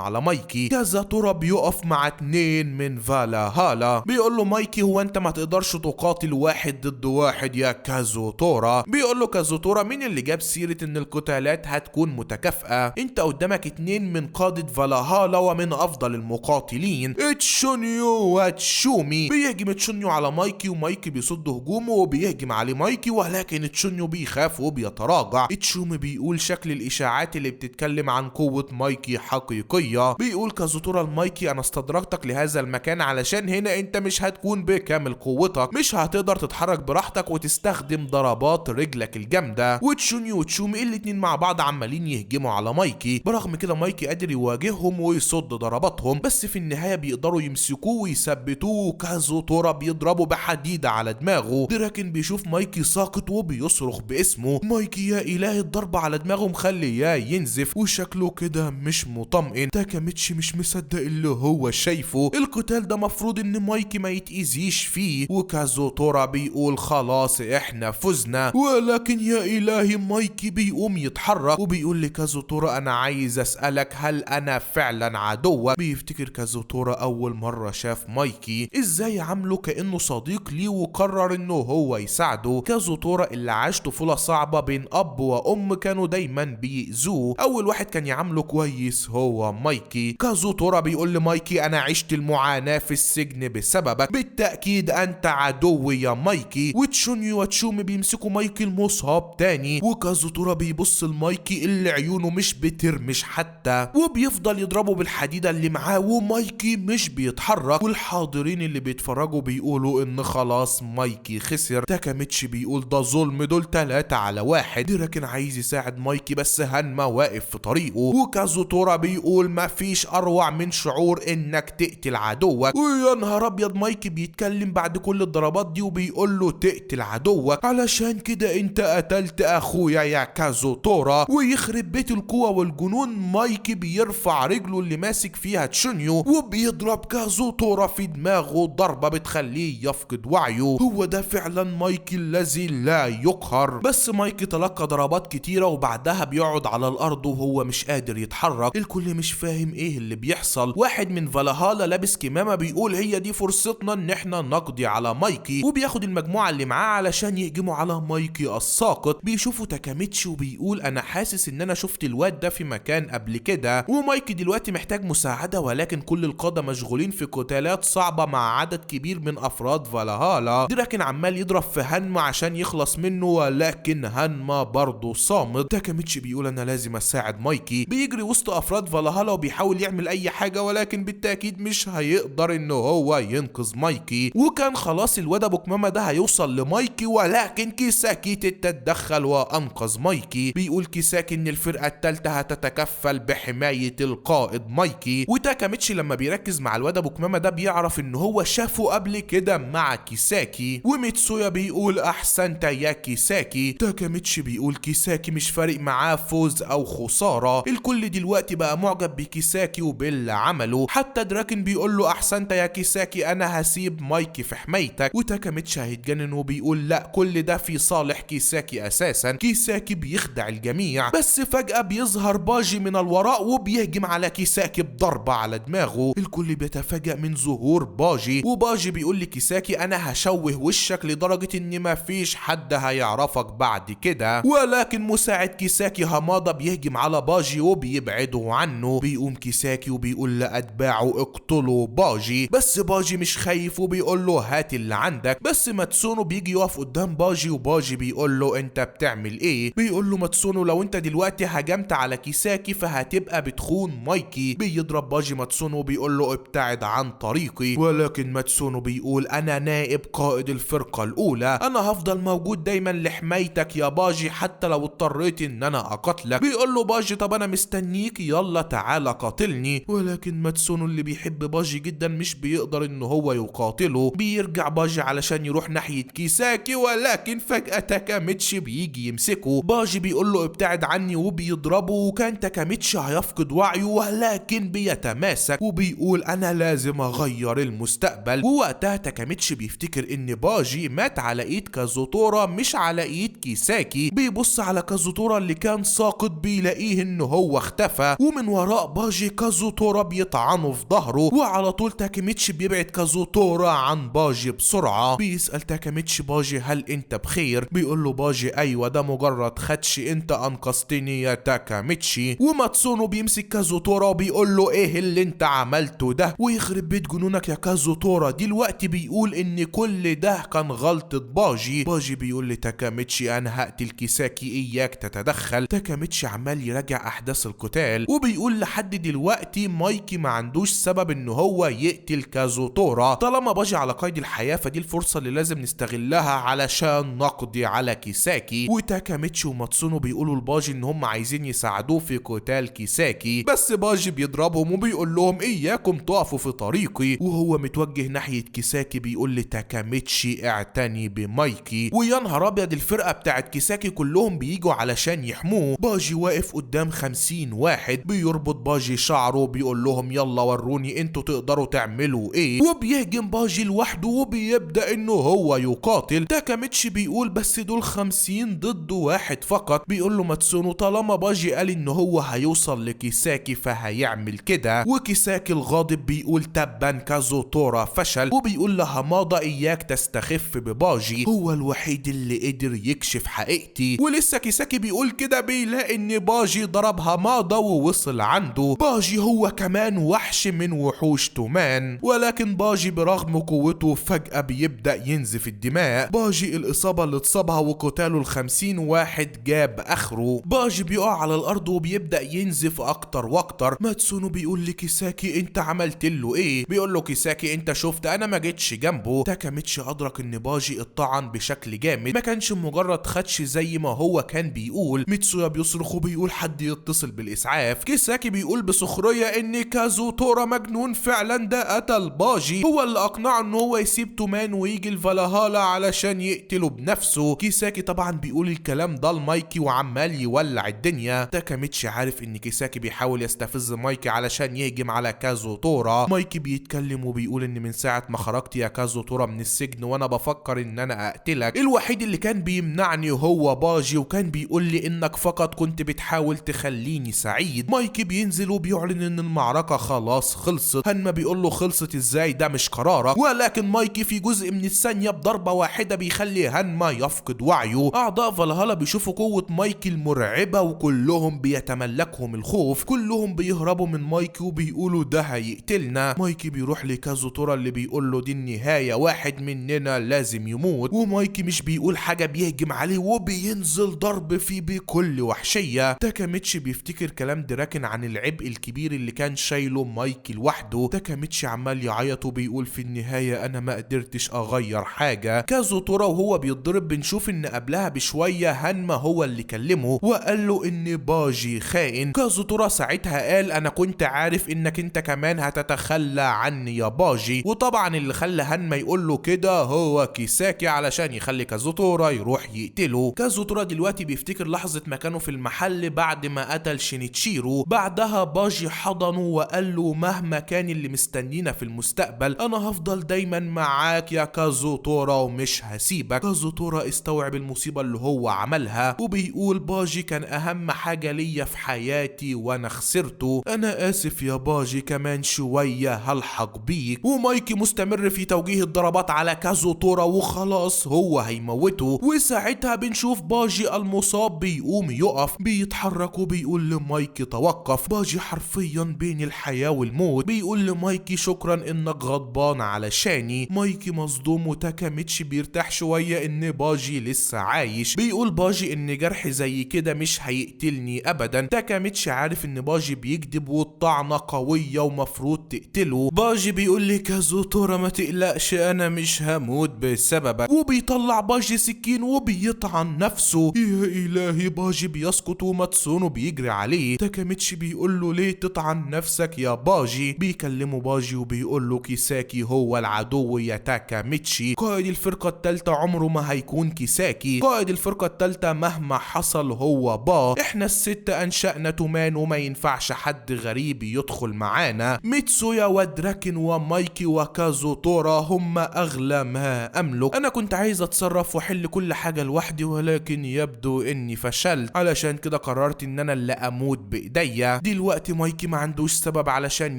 على مايكي. كازاتورا بيقف مع 2 من فالهالا، بيقول له مايكي هو انت ما تقدرش تقاتل 1 ضد 1 يا كازوتورا؟ بيقول له كازوتورا مين اللي جاب سيرة ان القتالات هتكون متكافئة؟ انت قدامك 2 من قادة فالهالا ومن افضل المقاتلين، تشونيو وتشومي. بيهجم تشونيو على مايكي ومايكي بيصد هجومه وبيهجم عليه مايكي، ولكن تشونيو بيخاف وبيتراجع. تشومي بيقول شكل الاشاعات اللي بتتكلم عن قوة مايكي حقيقية. بيقول كازوتورا لمايكي انا استدرجتك لهذا المكان علشان هنا انت مش هتكون بكامل قوتك، مش هتقدر تتحرك براحتك وتستخدم ضربات رجلك الجامدة. وتشونيو وتشومي الاتنين مع بعض عمالين يهجموا على مايكي، برغم كده مايكي قادر يواجههم ويصد ضرباتهم، بس في النهاية بيقدروا يمسكوه ويثبتوه. كازوتورا بيضربه بحديدة على دماغه. دراكن بيشوف مايكي ساقط وبيصرخ باسمه، مايكي يا إلهي، الضربة على دماغه مخلياه ينزف وشكله كده مش مطمئن. تاكاميتشي مش مصدق اللي هو شايفه، القتال ده مفروض ان مايكي ما يتأذيش فيه. وكازوتورا بيقول خلاص احنا فزنا، ولكن يا إلهي مايكي بيقوم يتحرك وبيقول لكازوتورا انا عايز اسألك هل انا فعلا عدوك؟ بيفتكر كازوتورا اول مرة شاف مايكي ازاي عامله كأنه صديق ليه وقرر انه هو يساعده. كازوتورا اللي عاش طفولة صعبة بين اب وام كانوا دايما بيأذوه، اول واحد كان يعامله كويس هو مايكي. كازوتورا بيقول لمايكي انا عشت المعاناة في السجن بسببك، بالتأكيد انت عدوي يا مايكي. وتشونيو وتشومي بيمسكوا مايكي المصاب تاني، وكازوتورا بيبص لمايكي اللي عيونه مش بترمش حتى، وبيفضل يضربه بالحديدة اللي معاه ومايكي مش بيتحرك. والحاضرين اللي بيتفرجوا بيقولوا ان خلاص مايكي خسر. تاكاميتشي بيقول ده ظلم، دول 3-1. دراكن عايز يساعد مايكي بس هانما واقف في طريقه. وكازوتورا بيقول مفيش اروع من شعور انك تقتل عدوك. ويا نهار ابيض، مايكي بيتكلم بعد كل الضربات دي وبيقول له تقتل عدوك، علشان كده انت قتلت اخويا يا كازوتورا. ويخرب بيت القوة والجنون، مايكي بيرفع رجله اللي ماسك فيها تشونيو وبيضرب كازوتورا في دماغه ضربة بتخليه يفقد وعيه. هو ده فعلا مايكي الذي لا يقهر. بس مايكي تلقى ضربات كتيرة وبعدها بيقعد على الارض وهو مش قادر يتحرك. الكل مش فاهم ايه اللي بيحصل. واحد من فالهالا لابس كمامة بيقول هي دي فرصتنا ان احنا نقضي على مايكي، وبياخد المجموعة اللي معاه علشان يهجموا على مايكي الساقط. بيشوفوا تاكاميتشي وبيقول انا حاسس ان انا شفت الواد ده في مكان قبل كده. ومايكي دلوقتي محتاج مساعدة، ولكن كل القادة مشغولين في قتالات صعبة مع عدد كبير من افراد فالهالا. دراكن عمال يضرب في هانما عشان يخلص منه، ولكن هانما برضه صامد. تاكاميتشي بيقول انا لازم اساعد مايكي. بيجري وسط افراد فالهالا وبيحاول يعمل اي حاجة، ولكن بالتأكيد مش هيقدر ان هو ينقذ مايكي. وكان خلاص الواد ابو كمامة ده هيوصل لمايكي، ولكن كيساكي تتدخل وانقذ مايكي. بيقول كيساكي ان الفرقة الثالثة هتتكفل بحماية القائد مايكي. وتاكاميتشي لما بيركز مع الواد ابو كمامة ده بيعرف ان هو شافه قبل كده مع كيساكي. وميتسويا بيقول احسنت يا كيساكي. تاكاميتشي بيقول كيساكي مش فارق معاه فوز او خسارة، الكل دلوقتي بقى معجب بكيساكي وباللي عمله. حتى دراكن بيقول له احسنت يا كيساكي، انا هسيب مايكي في حمايتك. وتاكاميتشي هيتجنن وبيقول لا، كل ده في صالح كيساكي اساسا، كيساكي بيخدع الجميع. بس فجأة بيظهر باجي من الوراء وبيهجم على كيساكي بضربة على دماغه. الكل بيتفاجأ من ظهور باجي، وباجي بيقول لكيساكي انا هشوه وشك لدرجة ان مفيش حد هيعرفك بعد كده. ولكن مساعد كيساكي هامادا بيهجم على باجي وبيبعده عنه. بيقوم كيساكي وبيقول لأتباعه اقتلوا باجي، بس باجي مش خايف وبيقول له هات اللي عندك. بس ماتسونو بيجي يقف قدام باجي، وباجي بيقول له انت بتعمل ايه؟ بيقول له ماتسونو لو انت دلوقتي هجمت على كيساكي فهتبقى بتخون مايكي. بيضرب باجي ماتسونو وبيقول له ابتعد عن طريقي، ولكن ماتسونو بيقول انا نائب قائد الفرقة الاولى، انا هفضل موجود دايما لحمايتك يا باجي حتى لو اضطريت ان انا اقتلك. بيقول له باجي طب انا مستنيك، يلا تعالى قاتلني. ولكن ماتسونو اللي بيحب باجي جدا مش بيقدر ان هو يقاتله. بيرجع باجي علشان يروح ناحية كيساكي، ولكن فجأة تاكاميتشي بيجي يمسكه. باجي بيقول له ابتعد عني وبيضربه، وكان تاكاميتشي هيفقد وعيه ولكن بيتماسك وبيقول انا لازم اغير المستقبل. ووقتها تاكاميتشي بيفتكر ان باجي باجي مات على ايد كازوتورا مش على ايد كيساكي. بيبص على كازوتورا اللي كان ساقط بيلاقيه ان هو اختفى، ومن وراء باجي كازوتورا بيطعنه في ظهره، وعلى طول تاكيميتشي بيبعد كازوتورا عن باجي بسرعة. بيسأل تاكيميتشي باجي هل انت بخير؟ بيقول له باجي ايوه ده مجرد خدش، انت انقذتني يا تاكاميتشي. وماتسونو بيمسك كازوتورا وبيقول له ايه اللي انت عملته ده، ويخرب بيت جنونك يا كازوتورا. دلوقتي بيقول ان كل ده كان غلطة باجي. باجي بيقول لتاكاميتشي انا هقتل كيساكي، اياك تتدخل. تاكاميتشي عمال يراجع احداث القتال وبيقول لحد دلوقتي مايكي ما عندوش سبب ان هو يقتل كازوتورا، طالما باجي على قيد الحياة فدي الفرصة اللي لازم نستغلها علشان نقضي على كيساكي. وتاكاميتشي وماتسونو بيقولوا لباجي ان هم عايزين يساعدوه في قتال كيساكي، بس باجي بيضربهم وبيقول لهم اياكم تقفوا في طريقي. وهو متوجه ناحية كيساكي بيقول لتاكاميتشي اعتني بمايكي. ويا نهار ابيض الفرقة بتاعت كيساكي كلهم بيجوا علشان يحموه. باجي واقف قدام 50 واحد، بيربط باجي شعره بيقول لهم يلا وروني انتوا تقدروا تعملوا ايه، وبيهجم باجي لوحده وبيبدأ انه هو يقاتل. تاكاميتشي بيقول بس دول 50 ضد واحد فقط. بيقول له ماتسونو طالما باجي قال ان هو هيوصل لكيساكي فهيعمل كده. وكيساكي الغاضب بيقول تبا كازوتورا فشل، وبيقول لهامادا اياك تستخف بباجي، هو الوحيد اللي قدر يكشف حقيقتي. ولسه كيساكي بيقول كده بيلاقي ان باجي ضرب هامادا ووصل عنده. باجي هو كمان وحش من وحوش تومان، ولكن باجي برغم قوته فجأة بيبدأ ينزف الدماء. باجي الإصابة اللي اتصابها وقتاله ال50 واحد جاب آخره. باجي بيقع على الأرض وبيبدأ ينزف أكتر وأكتر. ماتسونو بيقول لكيساكي أنت عملت له إيه؟ بيقول له كيساكي أنت شفت أنا ما جيتش جنبه. تاكاميتشي أدرك إن باجي اتطعن بشكل جامد، ما كانش مجرد خدش زي ما هو كان بيقول. ميتسويا بيصرخ وبيقول حد يتصل بالإسعاف. كيساكي بيقول بسخرية إن كازوتورا مجنون فعلا، ده قتل باجي، هو اللي أقنعه إن هو يسيب تومان ويجي الفالهالا علشان يقتله بنفسه. كيساكي طبعا بيقول الكلام ده لمايكي وعمال يولع الدنيا. تاكاميتشي عارف ان كيساكي بيحاول يستفز مايكي علشان يهجم على كازوتورا. مايكي بيتكلم وبيقول ان من ساعة ما خرجت يا كازوتورا من السجن وانا بفكر ان انا اقتلك، الوحيد اللي كان بيمنعني هو باجي، وكان بيقول لي انك فقط كنت بتحاول تخليني سعيد. مايكي بينزل وبيعلن ان المعركة خلاص خلصت. هنما بيقول له خلصت ازاي، ده مش قرارك. ولكن مايكي في جزء من الثانية بضربة واحدة بيخلي هنما يفقد وعيه. اعضاء فالهالا بيشوفوا قوة مايكي المرعبة وكلهم بيتملكهم الخوف، كلهم بيهربوا من مايكي وبيقولوا ده هيقتلنا. مايكي بيروح لكازوتورا اللي بيقول له دي النهاية، واحد مننا لازم يموت. ومايكي مش بيقول حاجة، بيهجم عليه وبينزل ضرب فيه بكل وحشية. تاكاميتشي بيفتكر كلام دراكن عن العبء الكبير اللي كان شايله مايكي لوحده. تاكاميتشي عمال يعيط وبيقول في النهاية انا ما قدرتش اغير حاجة. كازوتورا وهو بيتضرب بنشوف ان قبلها بشوية هانما هو اللي كلمة وقال له ان باجي خائن. كازوتورا ساعتها قال انا كنت عارف انك انت كمان هتتخلى عني يا باجي. وطبعا اللي خلى هانما يقول له كده هو كيساكي علشان يخلي كازوتورا يروح يقتله. كازوتورا دلوقتي بيفتكر لحظة مكانه في المحل بعد ما قتل شينيتشيرو. بعدها باجي حضنه وقال له مهما كان اللي مستنينا في المستقبل انا هفضل دايما معاك يا كازوتورا ومش هسيبك. كازوتورا استوعب المصيبة اللي هو عملها وبيقول باجي كان اهم حاجة ليا في حياتي وانا خسرته، انا اسف يا باجي، كمان شوية هلحق بيك. ومايكي مستمر في توجيه الضربات على كازوتورا وخلاص هو هيموته. وساعتها بنشوف باجي المصاب بيقوم يقف، بيتحرك وبيقول لمايكي توقف. باجي حرفيا بين الحياة والموت، بيقول لمايكي شكرا انك غضبان علشاني. مايكي مصدوم وتاكاميتشي بيرتاح شوية ان باجي لسه عايش. بيقول باجي ان جرح زي كده مش هيقتلني ابدا. تاكاميتشي عارف ان باجي بيكذب والطعنة قوية ومفروض تقتله. باجي بيقول لكازوتورا ما تقلقش انا مش هموت بسببك، وبيطلع باجي سكين وبيطعن نفسه. يا الهي، باجي بيسقط وماتسونو بيجري عليه. تاكاميتشي بيقول له ليه تطعن نفسك يا باجي؟ بيكلمه باجي وبيقول له كيساكي هو العدو يا تاكاميتشي، قائد الفرقة الثالثة عمره ما هيكون كيساكي، قائد الفرقة الثالثة مهما حصل هو با، احنا الستة انشأنا تومان وما ينفعش حد غريب يدخل معانا. ميتسويا ودراكن ومايكي وكازوتورا هم اغلى ما ما املك، انا كنت عايز اتصرف واحل كل حاجة لوحدي ولكن يبدو اني فشلت، علشان كده قررت ان انا اللي اموت بايديا. دلوقتي مايكي ما عندوش سبب علشان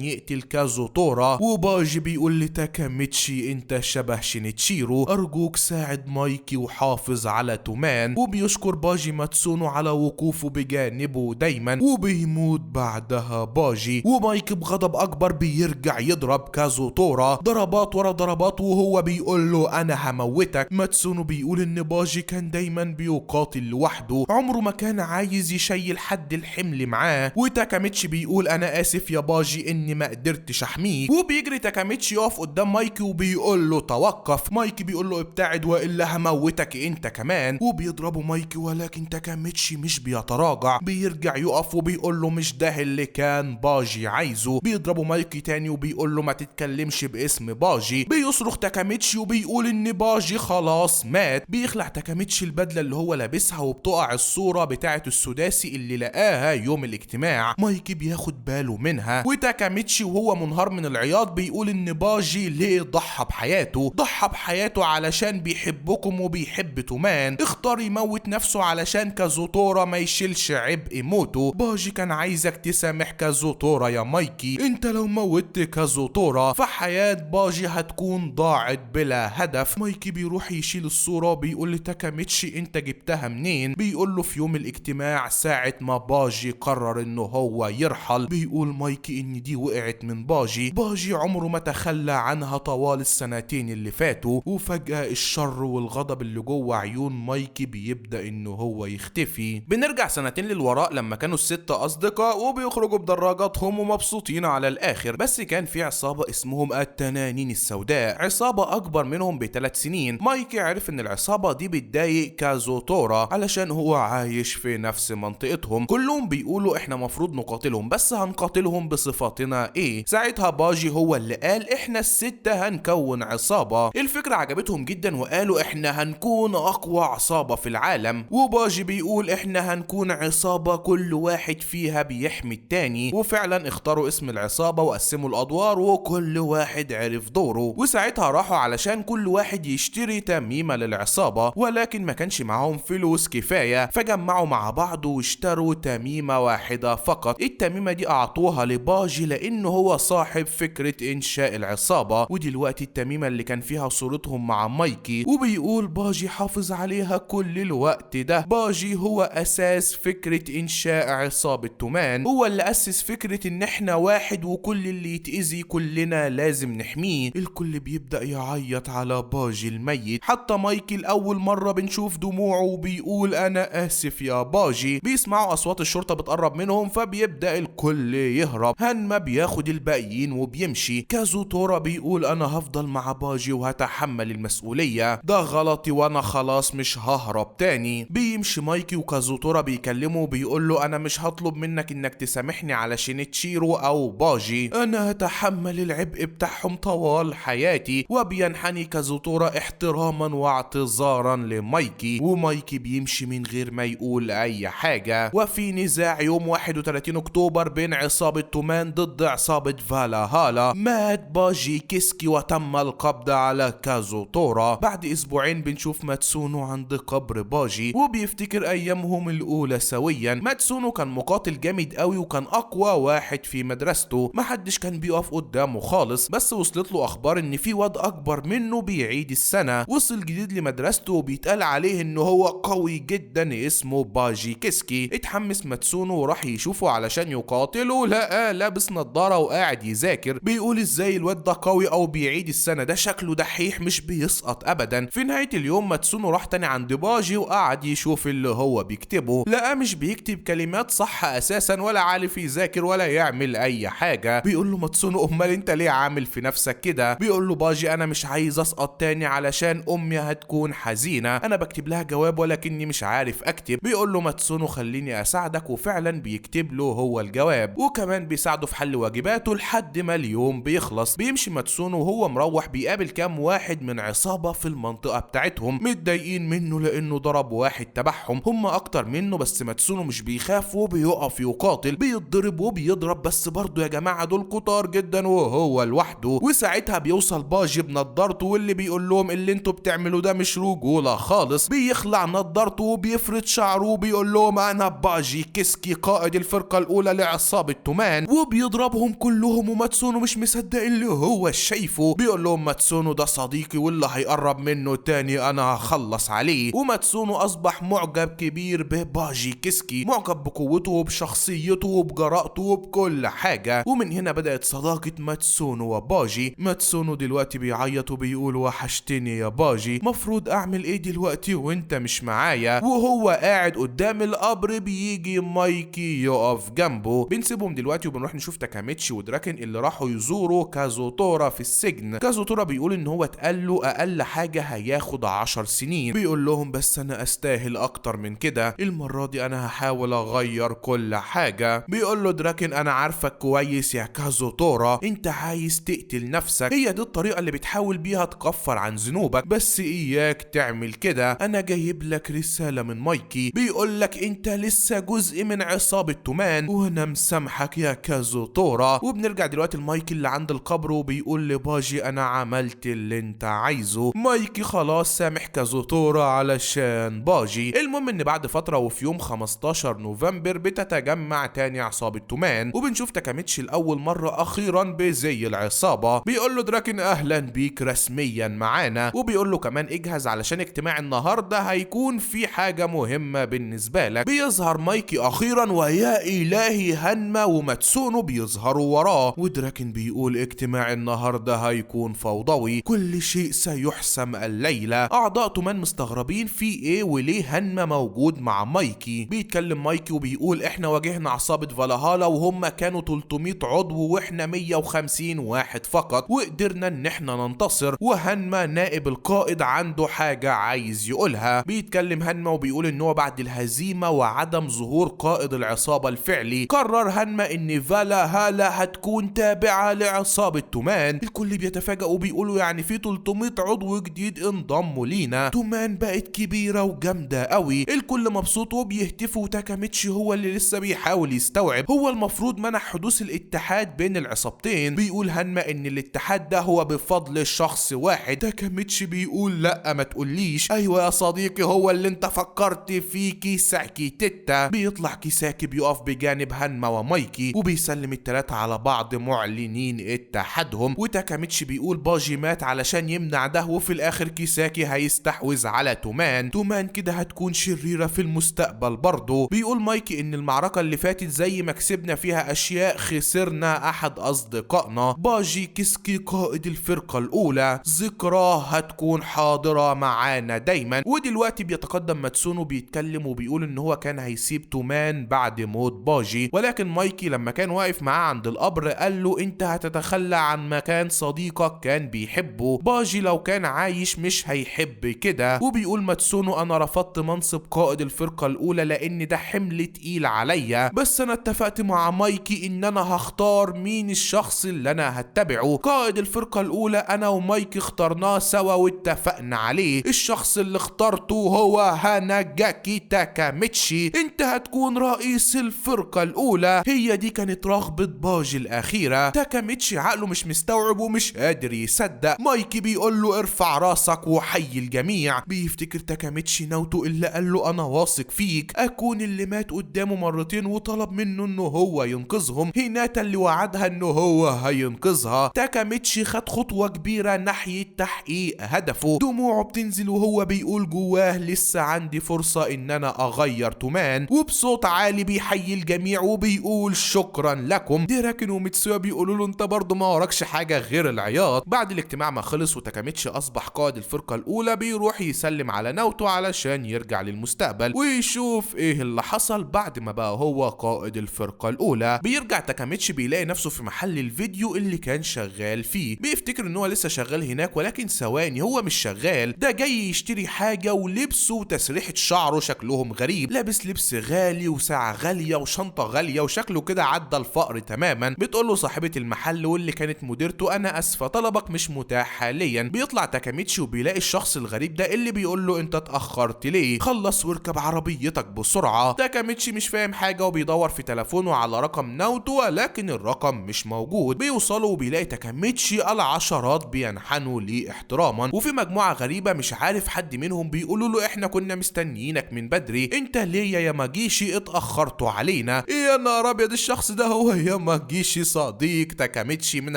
يقتل كازوتورا، وباجي بيقول لتاكاميتشي انت شبه شينيتشيرو، ارجوك ساعد مايكي وحافظ على تومان. وبيشكر باجي ماتسونو على وقوفه بجانبه دايما، وبيموت بعدها باجي. ومايكي بغضب اكبر بيرجع يضرب كازوتورا ضربات ورا ضربات وهو بيقول له انا هموتك. ماتسونو بيقول ان باجي كان دايما بيقاتل لوحده، عمره ما كان عايز يشيل حد الحمل معاه. وتاكاميتشي بيقول انا اسف يا باجي اني ما قدرتش احميك. وبيجري تاكاميتشي يقف قدام مايكي وبيقول له توقف. مايكي بيقول له ابتعد والا هموتك انت كمان، وبيضربه مايكي ولكن تاكاميتشي مش بيتراجع، بيرجع يقف وبيقول له مش ده اللي كان باجي عايزه. بيضربه مايكي تاني وبيقول له ما تتكلمش باسم باجي. بيصرخ تاكاميتشي وبيقول ان باجي خلاص مات. بيخلع تاكاميتشي البدلة اللي هو لابسها وبتقع الصورة بتاعه السداسي اللي لقاها يوم الاجتماع. مايكي بياخد باله منها، وتاكاميتشي وهو منهار من العياط بيقول ان باجي ليه ضحى بحياته، ضحى بحياته علشان بيحبكم وبيحب تومان، اختار يموت نفسه علشان كازوتورا ما يشيلش عبء موته. باجي كان عايزك تسامح كازوتورا يا مايكي، انت لو موتت كازوتورا فحياة باجي هتكون ضاعت بلا هدف. مايكي بيروح يشيل الصورة بيقول لتاكاميتشي انت جبتها منين؟ بيقول له في يوم الاجتماع ساعة ما باجي قرر انه هو يرحل. بيقول مايكي ان دي وقعت من باجي، باجي عمره ما تخلى عنها طوال السنتين اللي فاتوا. وفجأة الشر والغضب اللي جوه عيون مايكي بيبدأ انه هو يختفي. بنرجع سنتين للوراء لما كانوا الستة اصدقاء وبيخرجوا بدراجاتهم ومبسوطين على الاخر، بس كان في عصابة اسمهم التنانين السوداء، عصابة اكبر منهم ب3 سنين. مايكي عرف ان العصابة دي بتضايق كازوتورا علشان هو عايش في نفس منطقتهم، كلهم بيقولوا احنا مفروض نقاتلهم بس هنقاتلهم بصفاتنا ايه. ساعتها باجي هو اللي قال احنا الستة هنكون عصابة. الفكرة عجبتهم جدا وقالوا احنا هنكون اقوى عصابة في العالم. وباجي بيقول احنا هنكون عصابة كل واحد فيها بيحمي التاني، وفعلا اختاروا اسم العصابة وقسموا الادوار وكل واحد عرف دوره. وساعتها راحوا علشان كل واحد يشتري تميمة للعصابة، ولكن ما كانش معاهم فلوس كفاية، فجمعوا مع بعض واشتروا تميمة واحدة فقط. التميمة دي اعطوها لباجي لانه هو صاحب فكرة انشاء العصابة. ودلوقتي التميمة اللي كان فيها صورتهم مع مايكي، وبيقول باجي حافظ عليها كل الوقت ده، باجي هو اساس فكرة انشاء عصابة تومان، هو اللي اسس فكرة ان احنا واحد وكل اللي يتأذي كلنا لازم نحمية. الكل بيبدأ يعيط على باجي الميت، حتى مايكي لأول مرة بنشوف دموعه وبيقول انا اسف يا باجي. بيسمعوا اصوات الشرطة بتقرب منهم فبيبدأ الكل يهرب، هانما بياخد الباقيين وبيمشي. كازوتورا بيقول انا هفضل مع باجي وهتحمل المسؤولية، ده غلطي وانا خلاص مش ههرب تاني. بيمشي مايكي وكازوتورا بيكلمه بيقول له انا مش هطلب منك انك تسامحني على شينيتشيرو او باجي، انا هتحمل العبء بتاعهم طوال حياتي. وبينحني كازوتورا احتراما واعتذارا لمايكي، ومايكي بيمشي من غير ما يقول اي حاجة. وفي نزاع يوم 31 اكتوبر بين عصابة تومان ضد عصابة فالاهالا، مات باجي كيسكي وتم القبض على كازوتورا. بعد اسبوعين بنشوف ماتسونو عند قبر باجي وبيفتكر ايامهم الاولى سويا. ماتسونو كان مقاتل جامد قوي وكان اقوى واحد في مدرسته، محدش كان بيقف قدامه خالص، بس وصلت له اخبار ان في واد اكبر منه بيعيد السنة، وصل جديد لمدرسته وبيتقال عليه ان هو قوي جدا اسمه باجي كيسكي. اتحمس ماتسونو وراح يشوفه علشان يقاتله، لقى لابس نظارة وقاعد يذاكر، بيقول ازاي الواد ده قوي او بيعيد السنة، ده شكله دحيح مش بيسقط ابدا. في نهاية اليوم ماتسونو راح تاني عند باجي وقعد يشوف اللي هو بيكتبه، لقى مش بيكتب كلمات صح اساسا ولا عارف يذاكر ولا يعمل اي حاجة. بيقول له ماتسونو امال انت ليه عامل في نفسك كده؟ بيقول له باجي انا مش عايز اسقط تاني علشان امي هتكون حزينة، انا بكتب لها جواب ولكني مش عارف اكتب. بيقول له ماتسونو خليني اساعدك، وفعلا بيكتب له هو الجواب وكمان بيساعده في حل واجباته لحد ما اليوم بيخلص. بيمشي ماتسونو وهو مروح بيقابل كام واحد من عصابة في المنطقة بتاعتهم متضايقين منه لانه ضرب واحد تبعهم، هم اكتر منه بس ماتسونو مش بيخاف وبيقف يقاتل، بيتضرب وبيضرب بس برضه يا جماعة دول كتار جدا وهو لوحده. وساعتها بيوصل باجي بنضارته واللي بيقول بيقول لهم اللي انتوا بتعملوه ده مش رجولة خالص. بيخلع نظارته وبيفرد شعره وبيقول لهم انا باجي كيسكي قائد الفرقة الاولى لعصابة تومان، وبيضربهم كلهم. وماتسونو مش مصدق اللي هو شايفه، بيقول لهم ماتسونو ده صديقي واللي هيقرب منه تاني انا هخلص عليه. وماتسونو اصبح معجب كبير بباجي كيسكي، معجب بقوته وبشخصيته وبجرأته وبكل حاجة. ومن هنا بدأت صداقة ماتسونو وباجي. ماتسونو دلوقتي بيعيط وبيقول وحشتني يا باجي، مفروض اعمل ايه دلوقتي وانت مش معايا؟ وهو قاعد قدام القبر بيجي مايكي يقف جنبه. بنسيبهم دلوقتي وبنروح نشوف تاكاميتشي ودراكن اللي راحوا يزوروا كازوتورا في السجن. كازوتورا بيقول ان هو اتقال له اقل حاجة هياخد 10 سنين، بيقول لهم بس انا استاهل اكتر من كده، المرة دي انا هحاول اغير كل حاجة. بيقول له دراكن انا عارفك كويس يا كازوتورا، انت عايز تقتل نفسك، هي دي الطريقة اللي بتحاول بيها تكفر عن ذنوبك، بس اياك تعمل كده، انا جايب لك رسالة من مايكي بيقول لك انت لسه جزء من عصابة تومان وانا مسامحك يا كازوتورا. وبنرجع دلوقتي لمايكي اللي عند القبر وبيقول لباجي انا عملت اللي انت عايزه. مايكي خلاص سامح كازوتورا علشان باجي. المهم ان بعد فترة وفي يوم 15 نوفمبر بتتجمع تاني عصابة تومان، وبنشوف تاكاميتشي لأول مرة اخيرا بزي العصابة. بيقول له دراكن اهلا بيك رسميا معانا، وبيقول له كمان اجهز علشان اجتماع النهارده هيكون في حاجة مهمة بالنسبة لك. بيظهر مايكي اخيرا ويا الهي هانما وماتسونو بيظهروا وراه، ودراكن بيقول اجتماع النهارده هيكون فوضوي، كل شيء سيحسم الليلة. اعضاء تومان مستغربين في ايه وليه هانما موجود مع مايكي. بيتكلم مايكي وبيقول احنا واجهنا عصابة فالهالا وهم كانوا 300 عضو واحنا 150 واحد فقط، وقدرنا ان احنا ننتصر، وهانما نائب القائد عنده حاجة عايز يقولها. بيتكلم هانما وبيقول ان هو بعد الهزيمة وعدم ظهور قائد العصابة الفعلي قرر هانما ان فالهالا هتكون تابعة لعصابة تومان. الكل بيتفاجئ وبيقولوا يعني في 300 عضو جديد انضموا لينا، تومان بقت كبيرة وجامدة قوي. الكل مبسوط وبيهتفوا، وتاكاميتشي هو اللي لسه بيحاول يستوعب هو المفروض منع حدوث الاتحاد بين العصابتين. بيقول هانما ان الاتحاد ده هو بفضل شخص واحد. تاكاميتشي بيقول لا ما تقوليش، ايوه يا صديقي هو اللي انت فكرت فيه كيساكي تيتا. بيطلع كيساكي بيقف بجانب هانما ومايكي وبيسلم التلاتة على بعض معلنين اتحادهم. وتاكاميتشي بيقول باجي مات علشان يمنع ده، وفي الاخر كيساكي هيستحوذ على تومان، تومان كده هتكون شريرة في المستقبل برضه. بيقول مايكي ان المعركة اللي فاتت زي ما كسبنا فيها اشياء خسرنا احد اصدقائنا، باجي كيسكي قائد الفرقة الاولى، ذكراه هتكون حاضرة معانا دايما. ودلوقتي بيتقدم ماتسونو بيتكلم وبيقول ان هو كان هيسيب تومان بعد موت باجي، ولكن مايكي لما كان واقف معاه عند القبر قال له انت هتتخلى عن مكان صديقك كان بيحبه، باجي لو كان عايش مش هيحب كده. وبيقول ماتسونو انا رفضت منصب قائد الفرقة الاولى لان ده حمل تقيل عليا، بس انا اتفقت مع مايكي ان انا هختار مين الشخص اللي انا هتبعه. قائد الفرقة الاولى انا ومايكي اخترناه سوا واتفقنا عليه، الشخص اللي اخترته هو هاناجاكي تاكاميتشي، انت هتكون رئيس الفرقة الاولى. هي دي كانت رغبة باجي الاخيرة. تاكاميتشي عقله مش مستوعب ومش قادر يصدق. مايكي بيقول له ارفع راسك وحي الجميع. بيفتكر تاكاميتشي ناوتو اللي قال له انا واثق فيك، اكون اللي مات قدامه مرتين وطلب منه انه هو ينقذهم، هيناتا اللي وعدها انه هو هينقذها. تاكاميتشي خد خطوة كبيرة ناحية تحقيق هدفه، دموعه بتنزل وهو بيقول جواه لسه عندي فرصة ان انا اغير تومان. وبصوت عالي بيحيي الجميع وبيقول شكرا لكم. ديراكن وميتسويا بيقولوا له انت برضه ما وراكش حاجة غير العياط. بعد الاجتماع ما خلص وتاكاميتشي اصبح قائد الفرقة الاولى، بيروح يسلم على ناوتو علشان يرجع للمستقبل ويشوف ايه اللي حصل بعد ما بقى هو قائد الفرقة الاولى. بيرجع تاكاميتشي بيلاقي نفسه في محل الفيديو اللي كان شغال فيه، بيفتكر ان هو لسه شغال هناك، ولكن ثواني هو مش شغال، ده جاي يشتري حاجة، ولبسه وتسريحة شعره شكلهم غريب، لابس لبس غالي وساعة غالية وشنطة غالية وشكله كده عدى الفقر تماما. بتقول له صاحبة المحل واللي كانت مديرته انا اسفة طلبك مش متاح حاليا. بيطلع تاكاميتشي وبيلاقي الشخص الغريب ده اللي بيقول له انت اتأخرت ليه، خلص واركب عربيتك بسرعة. تاكاميتشي مش فاهم حاجة وبيدور في تليفونه على رقم ناوتو ولكن الرقم مش موجود. بيوصلوا وبيلاقي تاكاميتشي العشرات بينحنوا ليه ليه احتراما. وفي مجموعة غريبة مش عارف حد منهم بيقولوا له احنا كنا مستنيينك من بدري، انت ليه يا ياماجيشي اتاخرتوا علينا؟ يا نهار ابيض، الشخص ده هو ياماجيشي صديق تاكاميتشي من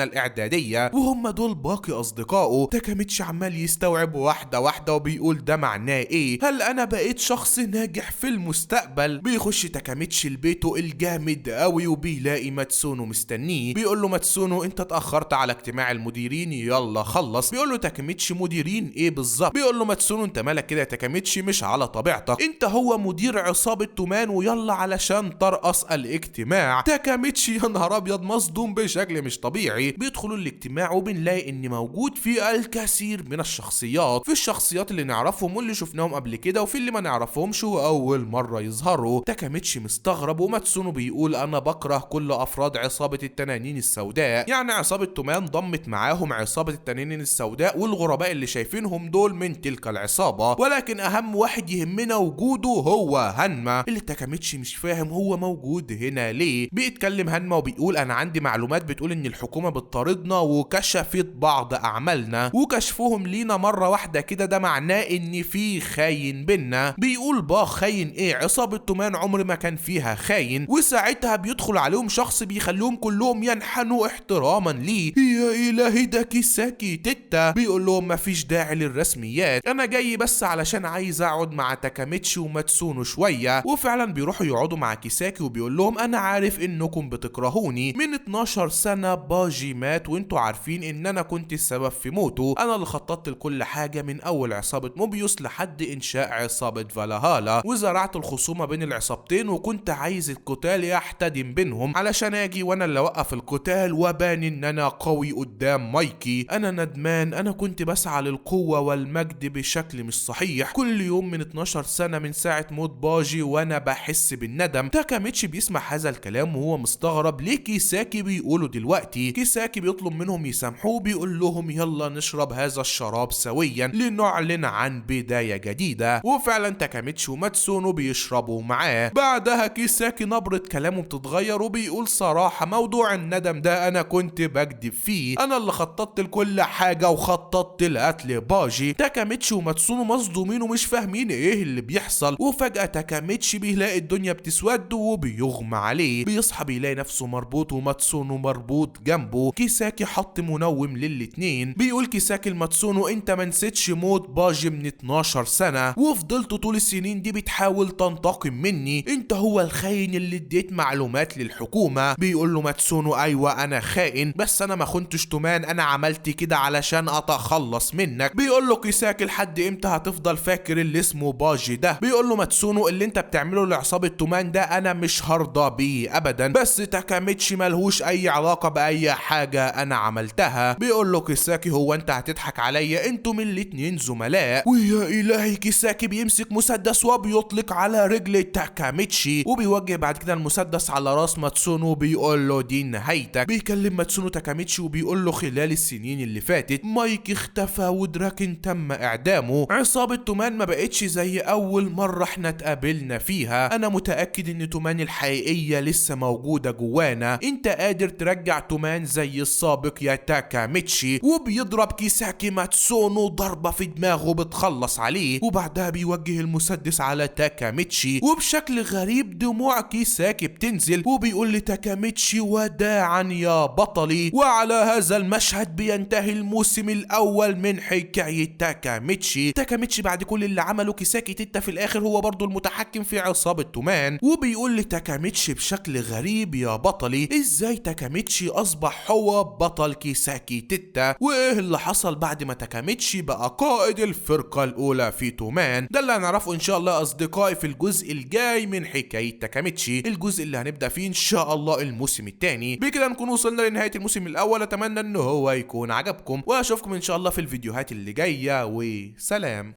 الاعدادية، وهم دول باقي اصدقائه. تاكاميتشي عمال يستوعب واحدة واحدة وبيقول ده معناه ايه؟ هل انا بقيت شخص ناجح في المستقبل؟ بيخش تاكاميتشي لبيته الجامد قوي وبيلاقي ماتسونو مستنيه. بيقول له ماتسونو انت اتاخرت على اجتماع المديرين، يلا خلص. بيقول له تاكاميتشي مديرين ايه بالظبط؟ بيقول له ماتسونو انت مالك كده يا تاكاميتشي، مش على طبيعتك، انت هو مدير عصابة تومان ويلا علشان ترأس الاجتماع. تاكاميتشي يا نهار ابيض مصدوم بشكل مش طبيعي. بيدخلوا الاجتماع وبنلاقي ان موجود فيه الكثير من الشخصيات، في الشخصيات اللي نعرفهم واللي شفناهم قبل كده وفي اللي ما نعرفهمش واول مرة يظهروا. تاكاميتشي مستغرب وماتسونو بيقول انا بكره كل افراد عصابة التنانين السوداء، يعني عصابة تومان ضمت معاهم عصابة التنانين السوداء والغرباء اللي شايفينهم دول من تلك العصابة، ولكن اهم واحد يهمنا وجوده هو هانما، اللي تاكاميتشي مش فاهم هو موجود هنا ليه. بيتكلم هانما وبيقول انا عندي معلومات بتقول ان الحكومة بتطاردنا وكشفت بعض اعمالنا، وكشفهم لينا مرة واحدة كده ده معناه ان في خاين بينا. بيقول با خاين ايه؟ عصابة تومان عمر ما كان فيها خاين. وساعتها بيدخل عليهم شخص بيخليهم كلهم ينحنوا احتراما ليه. يا الهي ده كيساكي تيتا. بيقول لهم مفيش داعي للرسميات، انا جاي بس علشان عايز اقعد مع تاكاميتشي وماتسونو شوية. وفعلا بيروحوا يقعدوا مع كيساكي وبيقول لهم انا عارف انكم بتكرهوني، من 12 سنة باجي مات وانتوا عارفين ان انا كنت السبب في موته، انا اللي خططت لكل حاجة من اول عصابة موبيوس لحد انشاء عصابة فالهالا، وزرعت الخصومة بين العصابتين وكنت عايز القتال يحتدم بينهم علشان اجي وانا اللي اوقف القتال وابان ان انا قوي قدام مايكي. انا ندمان، انا كنت بسعى للقوة والمجد بشكل مش صحيح كل يوم من 12 سنة من ساعة موت باجي وانا بحس بالندم. تاكاميتشي بيسمع هذا الكلام وهو مستغرب ليه كيساكي بيقولوا دلوقتي. كيساكي بيطلب منهم يسامحوه، بيقول لهم يلا نشرب هذا الشراب سويا لنعلن عن بداية جديدة. وفعلا تاكاميتشي وماتسونو بيشربوا معاه. بعدها كيساكي نبرة كلامه بتتغير وبيقول صراحة موضوع الندم ده انا كنت بكذب فيه، انا اللي خططت لكل حاجة وخططت لقتل باجي. تاكاميتشي وماتسونو مصدومين ومش فاهمين ايه اللي بيحصل. وفجأة تاكاميتشي بيلاقي الدنيا بتسود وبيغمى عليه، بيصحى بيلاقي نفسه مربوط وماتسونو مربوط جنبه. كيساكي حط منوم للاتنين. بيقول كيساكي لماتسونو انت ما نسيتش موت باجي من 12 سنة وفضلت طول السنين دي بتحاول تنتقم مني، انت هو الخاين اللي اديت معلومات للحكومة. بيقول له ماتسونو ايوه انا خائن، بس انا ما خنتش تومان، انا عملت كده علشان اتخلص منك. بيقول له كيساكي لحد امتى هتفضل فاكر اللي اسمه باجي ده؟ بيقول له ماتسونو اللي انت بتعمله لعصابة تومان ده انا مش هرضى بيه ابدا، بس تاكاميتشي ملهوش اي علاقة باي حاجة انا عملتها. بيقول له كيساكي هو انت هتضحك عليا؟ انتم الاتنين زملاء. ويا الهي كيساكي بيمسك مسدس وبيطلق على رجل تاكاميتشي وبيوجه بعد كده المسدس على راس ماتسونو بيقول له دي نهايتك. بيكلم ماتسونو تاكاميتشي وبيقول له خلال السنين اللي فاتت مايكي اختفى ودراكن تم اعدامه، عصابة تومان ما بقتش زي اول مرة احنا اتقابلنا فيها، انا متأكد ان تومان الحقيقية لسه موجودة جوانا، انت قادر ترجع تومان زي السابق يا تاكاميتشي. وبيضرب كيساكي ماتسونو ضربة في دماغه بتخلص عليه، وبعدها بيوجه المسدس على تاكاميتشي وبشكل غريب دموع كيساكي بتنزل وبيقول لتاكاميتشي وداعا يا بطلي. وعلى هذا المشهد بينتهي الموسم الاول من حكاية تاكاميتشي. تاكاميتشي بعد كل اللي عمله كيساكي تيتا في الاخر هو برضو المتحكم في عصابة تومان، وبيقول لتاكاميتشي بشكل غريب يا بطلي ازاي تاكاميتشي اصبح هو بطل كيساكي تيتا، وايه اللي حصل بعد ما تاكاميتشي بقى قائد الفرقة الاولى في تومان. ده اللي هنعرفه ان شاء الله اصدقائي في الجزء الجاي من حكاية تاكاميتشي، الجزء اللي هنبدأ فيه ان شاء الله الموسم الثاني. بكده نكون وصلنا لنهاية الموسم الاول، اتمنى ان هو يكون عجبكم، واشوفكم ان شاء الله في الفيديوهات اللي جاية، وسلام.